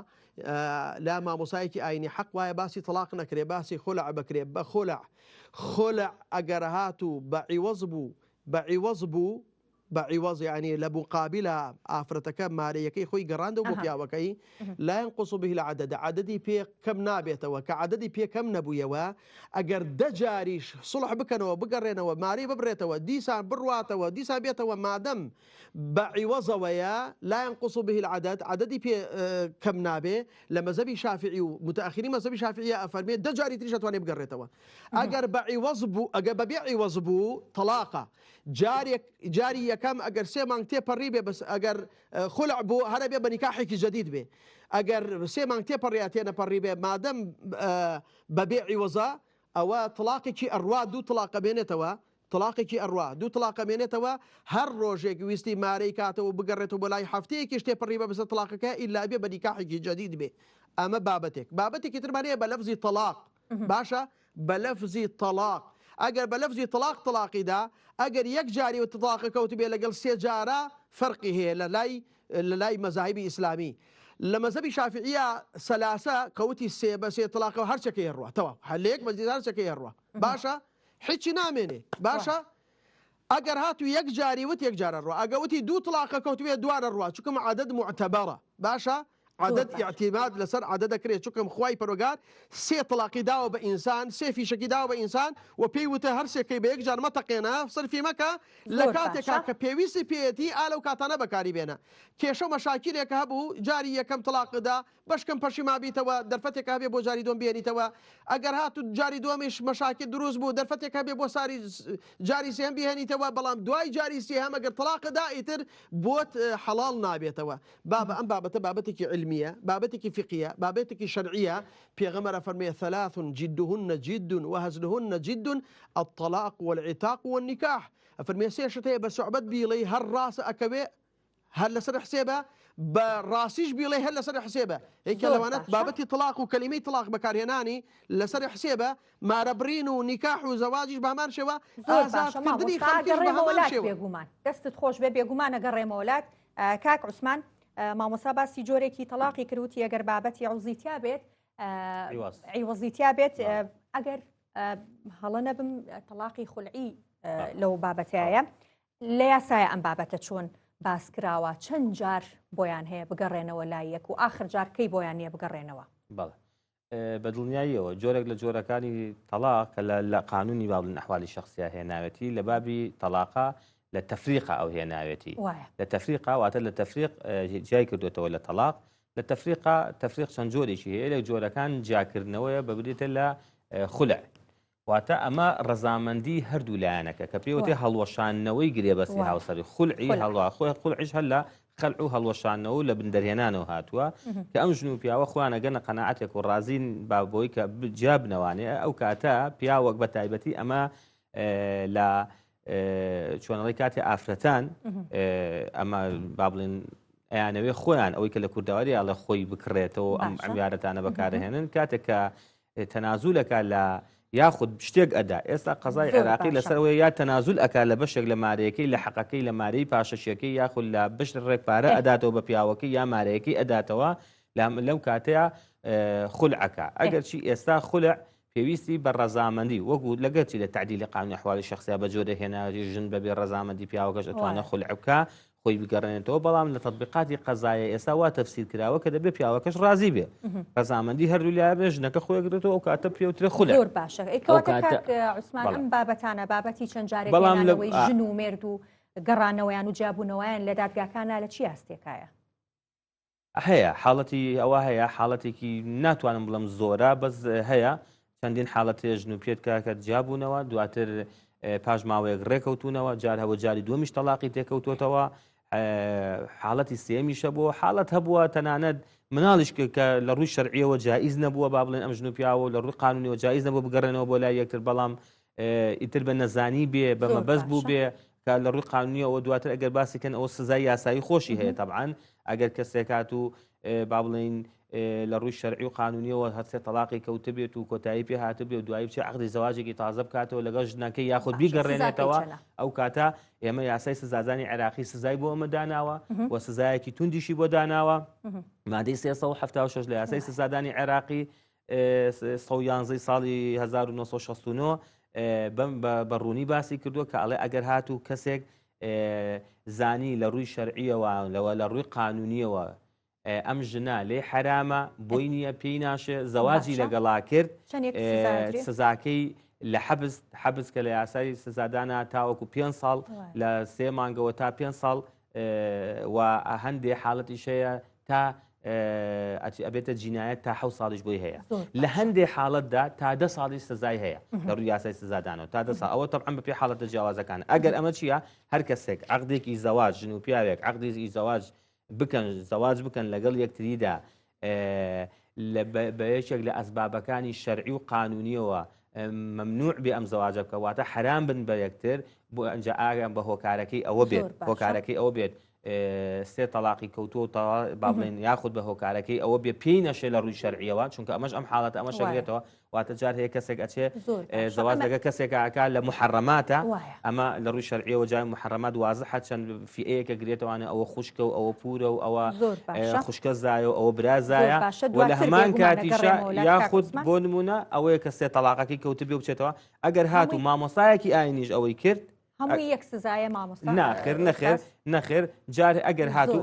لا مامۆسایەکی ئاینی حەق وایە باسی تەڵاق نەکرێ باسی خولع بکرێ بە خولع خولع ئەگەر هاتوو بە عیوەز بوو بە عیوەز بوو بە عیوەز یانی لە موقابیلا ئافرەتەکە مارەیەکەی خۆی گەڕاندەوە بۆ پیاوەکەی لا ينقص به العدد عددی پێ کەم نابێتەوە کە عددی پێ کەم نەبوویەوە ئەگەر دە جاریش سڵح بکەنەوە بگەڕێنەوە مارەی ببرێتەوە دیسان بڕواتەوە دیسان بێتەوە مادەم بە عیوەزەوەیە لا ينقص به العدد عددی پێ کەم نابێ لە مەزەبی شافعی و متأخری مەزەبی شافعیە ئەفەرمێ دە جاری تریش ئەتوانێ بگەڕێتەوە ئەگەر بە عیوەز بوو ئەگەر بەبێ عیوەز بوو تەڵاقە جارێک جاری یەکەم ئەگەر سێ مانگ تێپەڕی بێ بەس ئەگەر خولع بوو هەرە بێ بە نیکاحێکی جەدید بێ ئەگەر سێ مانگ تێپەڕیا تێنەپەڕی بێ مادەم بەبێ عیوەزە ئەوە تڵاقێکی ئەڕوا دوو تڵاقە بێنێتەوە تڵاقێکی ئەڕوا دوو تڵاقە مێنێتەوە هەر ڕۆژێک ویستی مارەی کاتەوە بگەڕێتەوە بۆ لای هەفتەیەکیش تێپەڕی بە بەسە تڵاقەکە ئیلا بێ بە نیکاحێکی جەدید بێ ئەمە بابەتێک بابەتێکی ترمان هەیە بە لەفزی تەڵاق باشە بە لەفزی تەڵاق ئەگەر بە لەفزی تەڵاق تەڵاقی دا ئەگەر یەک جاری و تەڵاقە کەوتبێ لەگەڵ سێ جارە فەرقی هەیە لە لای لە لای مەزاهیبی ئیسلامی لە مەزهەبی شافعیە سەلاسە کەوتی سێ بە سێ تەڵاقەوە هەرچەکەی هەڕوا تەواو هەر لە یەک مەجلیس هەرچەکەی هەڕوا باشە. هیچی نامێنێ باشە ئەگەر هاتو یەک جاری وت یەک جارە ڕوا ئەگە وتی دوو تڵاقە کەوتوێ دوارە ڕوا چکم عدد معتبرە باشە عدد اعتماد لەسەر عدد دەکرێت چکم خوای پەرۆگار سێ تڵاقی داوە بە ئینسان سێ فیشەکی داوە بە ئینسان و پێی وتە هەر سێکەی بە یەک جار مەتەقێنە سەرفی مەکە لە کاتێکا کە پێویستی پێیەتی ئا لەو کاتانە بەکاری بێنە کێشە و مەشاکیلێک هەبوو جاری یەکەم تڵاقدا بەشکم پەشیمان بیتەوە دەرفەتێک هەبێ بۆ جاری دووەم بێنیتەوە ئەگەر هاتو جاری دووەمیش مەشاکل دروست بوو دەرفەتێک هەبێ بۆ ساری جاری سێهەم بهێنیتەوە بەڵام دوای جاری سێهەم ئەگەر تەڵاق دا ئیتر بۆت حەڵاڵ نابێتەوە بابە ئەم بابەتە بابەتێکی علمیە بابەتێکی فقیە بابەتێکی شەرعیە پێغەمبەر فەرمێ ثلاث جدهن جد وهزلهن جد الطلاق والعتاق والنكاح ئەفەرمێ سێ شت هەیە بە سوعبەت بیڵێی هەر ڕاست ئەکەوێ هەر لەسەر حسێبە بە ڕاستیش بیڵێ هەر لەسەر حسێبە یەکێ لەوانە بابەتی تڵاق و کەلیمەی تڵاق بەکارهێنانی لەسەر حسێبە مارەبڕین و نیکاح و زەواجیش بە هەمان شێوە ئازادکردنی خەڵکیش بە هەمان شێوە. بێگومان دەستت خۆش بێ بێگومان ئەگەڕێمەوە لات کاک عوسمان مامۆسا باسی جۆرێکی تەلاقی کرد وتی ئەگەر بابەتی عوزی تیا بێت عیوەزی تیا بێت ئەگەر هەڵە نەبم تەلاقی خولعی لەو بابەتایە لە یاسایە ئەم بابەتە چۆن باس کراوە چەند جار بۆیان هەیە بگەڕێنەوە لای یەک و ئاخر جار کەی بۆیان نییە بگەڕێنەوە؟ بەڵێ بە دڵنیاییەوە جۆرێک لە جۆرەکانی تەلاق کە لە قانونی با بڵێن ئەحوالی شخصیا هێناوێتی لە بابی تەلاقا لە تەفریقا ئەو هێناوێتی لە تەفریقا واتە لە تەفریق جیای کردوێتەوە لە تەلاق لە تەفریقا تەفریق چەند جۆرێکی هەیە لە جۆرەکان جیاکردنەوەیە بەبرێتە لە خولع واتە ئەمە ڕەزامەندی هەردوو لایەنەکە کە پێوتێ هەڵوەشاندنەوەی گرێبەستی هاوسەری خولعی هەڵوا خۆی خولعیش هەر لە خەلع و هەڵوەشاندنەوە و لە بن دەرهێنانەوە هاتووە کە ئەم ژن و پیاوە خۆیان ئەگەنە قەناعەتێک و ڕازین با بۆی کە جیا بنەوانێ ئەو کاتە پیاوەک بە تایبەتی ئەمە لە چۆنەڵی کاتێ ئافرەتان ئەمە با بڵێن ئەیانەوێ خۆیان ئەوەی کە لە کوردەواری ئاڵە خۆی بکڕێتەوە ئەم ئەمیارەتانە بەکارهێنن کاتێک کە تەنازول ئەکا لە یاخود شتێک ئەدا ئێستا قەزای عێراقی لەسەر ئەوەیە یا تەنازول ئەکا لە بەشێک لە مارەیەکەی لە حەقەکەی لە مارەی پاشەکیەکەی یاخود لە بشت ڕێک پارە ئەداتەوە بە پیاوەکەی یا مارەیەکەی ئەداتەوە لەو کاتەیە خولع ئەکا ئەگەرچی ئێستا خولع پێویستی بە ڕەزامەندی وەکو لەگەرچی لە تعدیلی قانونی ئەحوالی شخصیا بە جۆرە هێناوی ژن بەبێ ڕەزامەندی پیاوەکەش ئەتوانێت خولع بکا خۆی بگەڕێنێتەوە بەڵام لە تەطبیقاتی قەزایە ئێستا وا تەفسیر کراوە کە دەبێت پیاوەکەش ڕازی بێ ڕەزامەندی هەردوو لایە بێ ژنەکە خۆی گرێتەوە ئەو کاتە پێوترێ خولە زۆر باشە ئەی کەواتە کاک عوسمان ئەم بابەتانە بابەتی چەند جارێک بەڵام لەوەی ژن و مێرد و گەڕانەوەیان و جیابوونەوەیان لە دادگاکانە لە چی ئاستێکایە؟ هەیە حاڵەتی ئەوە هەیە حاڵەتێکی ناتوانم بڵم زۆرە بەس هەیە چەندین حاڵەت هەیە ژن و پێت کاکە جیابوونەوە دواتر پاش ماوەیەک ڕێکەوتونەوە جار هەوە جاری دووەمیش تەلاقی تێکەوتوتەوە حاڵەتی سێمیشە بۆ حاڵەت هەبووە تەنانەت مناڵیش کە لە ڕووی شەرعیەوە جائیز نەبووە با بڵێن ئەم ژن و پیاوە لە ڕووی قانونیەوە جائیز نەبوو بگەڕێنەوە بۆ لای یەکتر بەڵام ئیتر بە نەزانی بێ بە مەبەست بوو بێ کە لە ڕووی قانونیەوە دواتر ئەگەر باسی کەن ئەوە سزای یاسایی خۆشی هەیە تەبعەن ئەگەر کەسێک هات و با بڵێین لە ڕووی شەرعی و قانونیەوە هەرسێ تەلاقی کەوتبێت و کۆتایی پێ هاتبێ و دوایی بچێ عقدی زەواجێکی تازە بکاتەوە لەگەڵ ژنەکەی یاخود بیگەڕێنێتەوە ئەو کاتە ئێمە یاسای سزادانی عێراقی سزای بۆ ئەمە داناوە و سزایەکی توندیشی بۆ داناوە مادەی 376 لە یاسای سزادانی عێراقی 111 ساڵی 1969 بەم بە ڕوونی باسی کردووە کە ئەڵێ ئەگەر هاتوو کەسێک زانی لە ڕووی شەرعیەوە لەوە لە ڕووی قانونیەوە ئەم ژنە لێ حرامە بۆی نییە پێی ناشێ زەواجی لەگەڵا کرد سزاکەی لە حەبس حەبس کە لە یاسای سزادانە تاوەکو پێ ساڵ لە سێ مانگەوە تا پێ ساڵ و هەندێ حاڵەتیش هەیە تا ئەبێتە جینایەت تا حە ساڵیش بۆی هەیە لە هەندێ حاڵەتدا تا دە ساڵی سزای هەیە لە ڕووی یاسای سزادانەوە تا دە ساڵ ئەوە تەبعەن بەپێی حاڵەتە جیاوازەکان ئەگەر ئەمە چییە هەر کەسێک عقدێکی زەواج ژن و پیاوێک عقدی زەواج بکەن زەواج بکەن لەگەڵ یەکتریدا بە یەکێک لە ئەسبابەکانی شەرعی و قانونیەوە ممنوع بێ ئەم زەواجە بکە واتە حرام بن بە یەکتر بۆ ئەنجا ئاگەم بە هۆکارەکەی ئەوە بێت هۆکارەکەی ئەوە بێت. سێ تەلاقی کەوتووە و با بڵێن یاخود بە هۆکارەکەی ئەوە بێ پێی نەشێ لە ڕووی شەرعیەوە چونکە ئەمەش ئەم حاڵەت ئەمە شەگرێتەوە واتە جار هەیە کەسێک ئەچێ زەواج لەگە کەسێک ئاکا لە محەڕەماتە ئەمە لە ڕووی شەرعیەوە جای محەڕەمات وازحە چەند فیئەیەکە گرێتەوانە ئەوە خوشکە و ئەوە پورە و ئەوە خوشکە زایە و ئەوە برازایە و لە هەمان کاتیشە یاخود بۆ نمونە ئەوەیە کە سێ تەلاقەکەی کەوتبێ بچێتەوە ئەگەر هاتوو مامۆستایەکی ئاینیش ئەوەی کرد هەمووی یەک سزایە مامۆستا ناخر نەخێر نەخێر جار ئەگەر هاتوو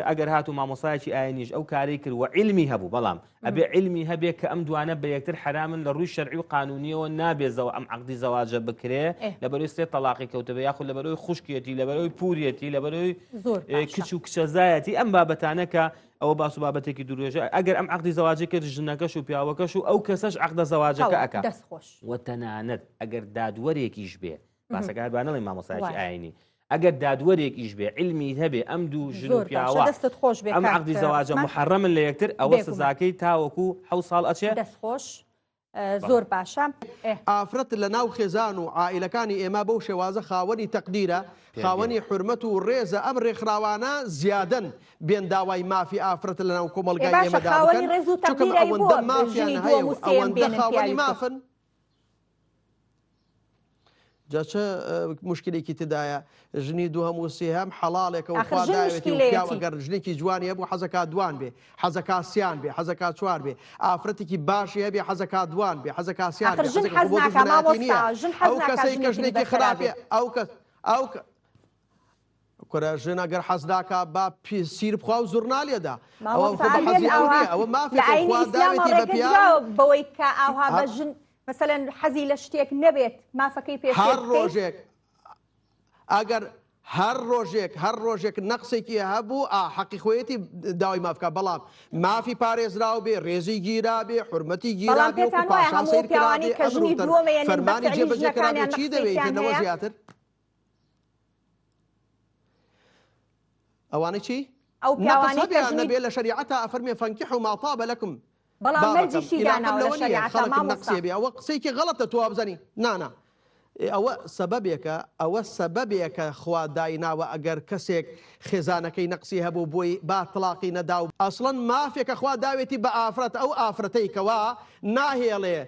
ئەگەر هاتوو مامۆسایەکی ئاینیش ئەو کاری کرد و علمی هەبوو بەڵام ئەبێ علمی هەبێ کە ئەم دوانە بە یەکتر حرامن لە ڕووی شەرعی و قانونیەوە نابێزەوە ئەم عقدی زەواجە بکرێ لەبەرەوەی سێ تەلاقی کەوتبێ یاخود لەبەرەوەی خوشکێتی لەبەرەوەی پوریەتی لەبەرەوەی کچ و کچەزایەتی ئەم بابەتانە کە ئەوە باس و بابەتێکی دوورێژە ئەگەر ئەم عقدی زەواجی کرد ژنەکەش و پیاوەکەش و ئەو کەسەش عقدە زەواجەکە ئەکا دەست خۆش و تەنانەت ئەگەر دادوەرێکیش بێ باسەکە هەر با نەڵێین مامۆستایەکی ئاینی ئەگەر دادوەرێکیش بێ عیلمی هەبێ ئەم دوو ژن و پیاوە دەستت خۆش بێ ئەم عەقدی زەواجە محەڕەمن لە یەکتر ئەوە سزاکەی تاوەکو حەو ساڵ ئەچێ دەست خۆش زۆر باشە. ئافرەت لە ناو خێزان و عائیلەکانی ئێمە بەو شێوازە خاوەنی تەقدیرە، خاوەنی حورمەت و ڕێزە، ئەم ڕێکخراوانە زیادەن بێن داوای مافی ئافرەت لە ناو کۆمەڵگای ئێمەدا بکەن، چونکە ئەوەندە مافیان هەیە و ئەوەندە خاوەنی مافن. جا چ مشکلێکی تدایە ژنی دووهەم و سێهەم حەڵاڵێکە و خوا داوێتی و پیاو ئەگەر ژنێکی جوانی هەبوو حەزەکا دوان بێ حەزەکا سیان بێ حەزەکا چوار بێ ئافرەتێکی باشی هەبێ حەزەکا دوان بێ حەزەکا سیان بێ ژن حەز ناکا مامۆستا ژن حەز ئەو کەسەی کە ژنێکی خراپێ ئەو کەس ئەو کورە ژن ئەگەر حەز ناکا با سیر بخوا و زوڕنا لێدا ئەوە خۆ بە حەزی ئەو نییە ئەوە مافێکە خوا داوێتی بە پیاو بەوەی کە ئاوها بە ژن مەسەلەن حەزی لە شتێک نەبێت مافەکەی پێ هەر ڕۆژێک ئەگەر هەر ڕۆژێک هەر ڕۆژێک نەقسێکی هەبوو ئا حەقی خۆیەتی داوای مافکە بەڵام مافی پارێزراو بێ ڕێزی گیرا بێ حرمەتی گیرا بێ وەکو پاشا سەیر کرا بێ ئەمر و فەرمانی جێبەجێ کرا بێ چی دەوێ لەوە زیاتر ئەوانەی چی؟ ئەو پیاوانەی کە ژنی نەبێ لە شەریعەتا ئەفەرمێ فەنکیحو ما طاب لەکم بەڵام مەرجیشی داناوە لە شەریعەتا مامۆستا بێ ئەوە قسەیەکی غەڵەتە تۆ وابزانی نا نا ئەوە سەبەبێکە ئەوە سەبەبێکە خوا دایناوە ئەگەر کەسێک خێزانەکەی نەقسی هەبوو بۆی با تڵاقی نەدا و ئەسڵەن مافێکە خوا داوێتی بە ئافرەت ئەو ئافرەتەی کەوا ناهێڵێ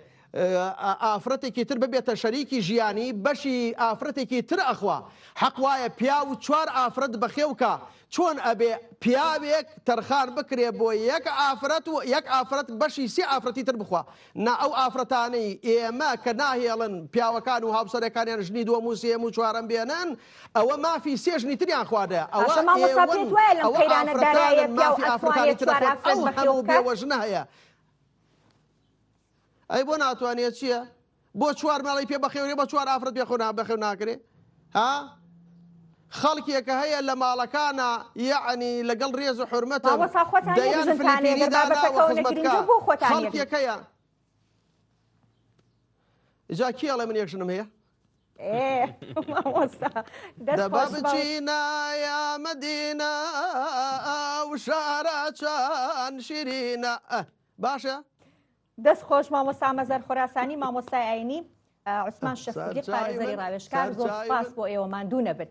ئافرەتێکی تر ببێتە شەریکی ژیانی بەشی ئافرەتێکی تر ئەخوا حەق وایە پیاو چوار ئافرەت بەخێو کا چۆن ئەبێ پیاوێک تەرخان بکرێ بۆ یەک ئافرەت و یەک ئافرەت بەشی سێ ئافرەتی تر بخوا نا ئەو ئافرەتانەی ئێمە کە ناهێڵن پیاوەکان و هاوسەرەکانیان ژنی دووەم و سێیەم و چوارەم بێنن ئەوە مافی سێ ژنی تریان خواردە ئەوە باشە مامۆستا ئێوەن پێت وایە لەم ئەوە قەیرانە دارایە ئافرەتانن پیاو مافی ئەتوانێت ئافرەتانی تر چوار ئەخۆن ئافرەت ئەو بەخێو هەموو بکات؟ بێوەژنە هەیە ئەی بۆ ناتوانێ چییە؟ بۆ چوار ماڵی پێ بەخێورێ بە چوار ئافرەت پێ خۆ بەخێو ناکرێ ها؟ خەڵکێکە هەیە لە ماڵەکانە یەعنی لەگەڵ ڕێز و حورمەتم مامۆستا خۆتان یەک دەیان ژنتان هەیە فلیپینی گەر داناوە بابەتەکەەوە نەگرین خزمەتکا جا بۆ خۆتان یەک خەڵکێک هەیە جا کێ ئەڵێ من یەک ژنم هەیە؟ مامۆستا دەست دەبا خۆش بەڵێ. بچینە یا مەدینە ئەو شارە چەند شیرینە باشە؟ دەست خۆش مامۆستا مەزەر خۆراسانی مامۆستای ئاینی عوسمان شێخ سدیق پارێزەری ڕاوێژکار زۆر سپاس بۆ ئێوە ماندوو نەبن.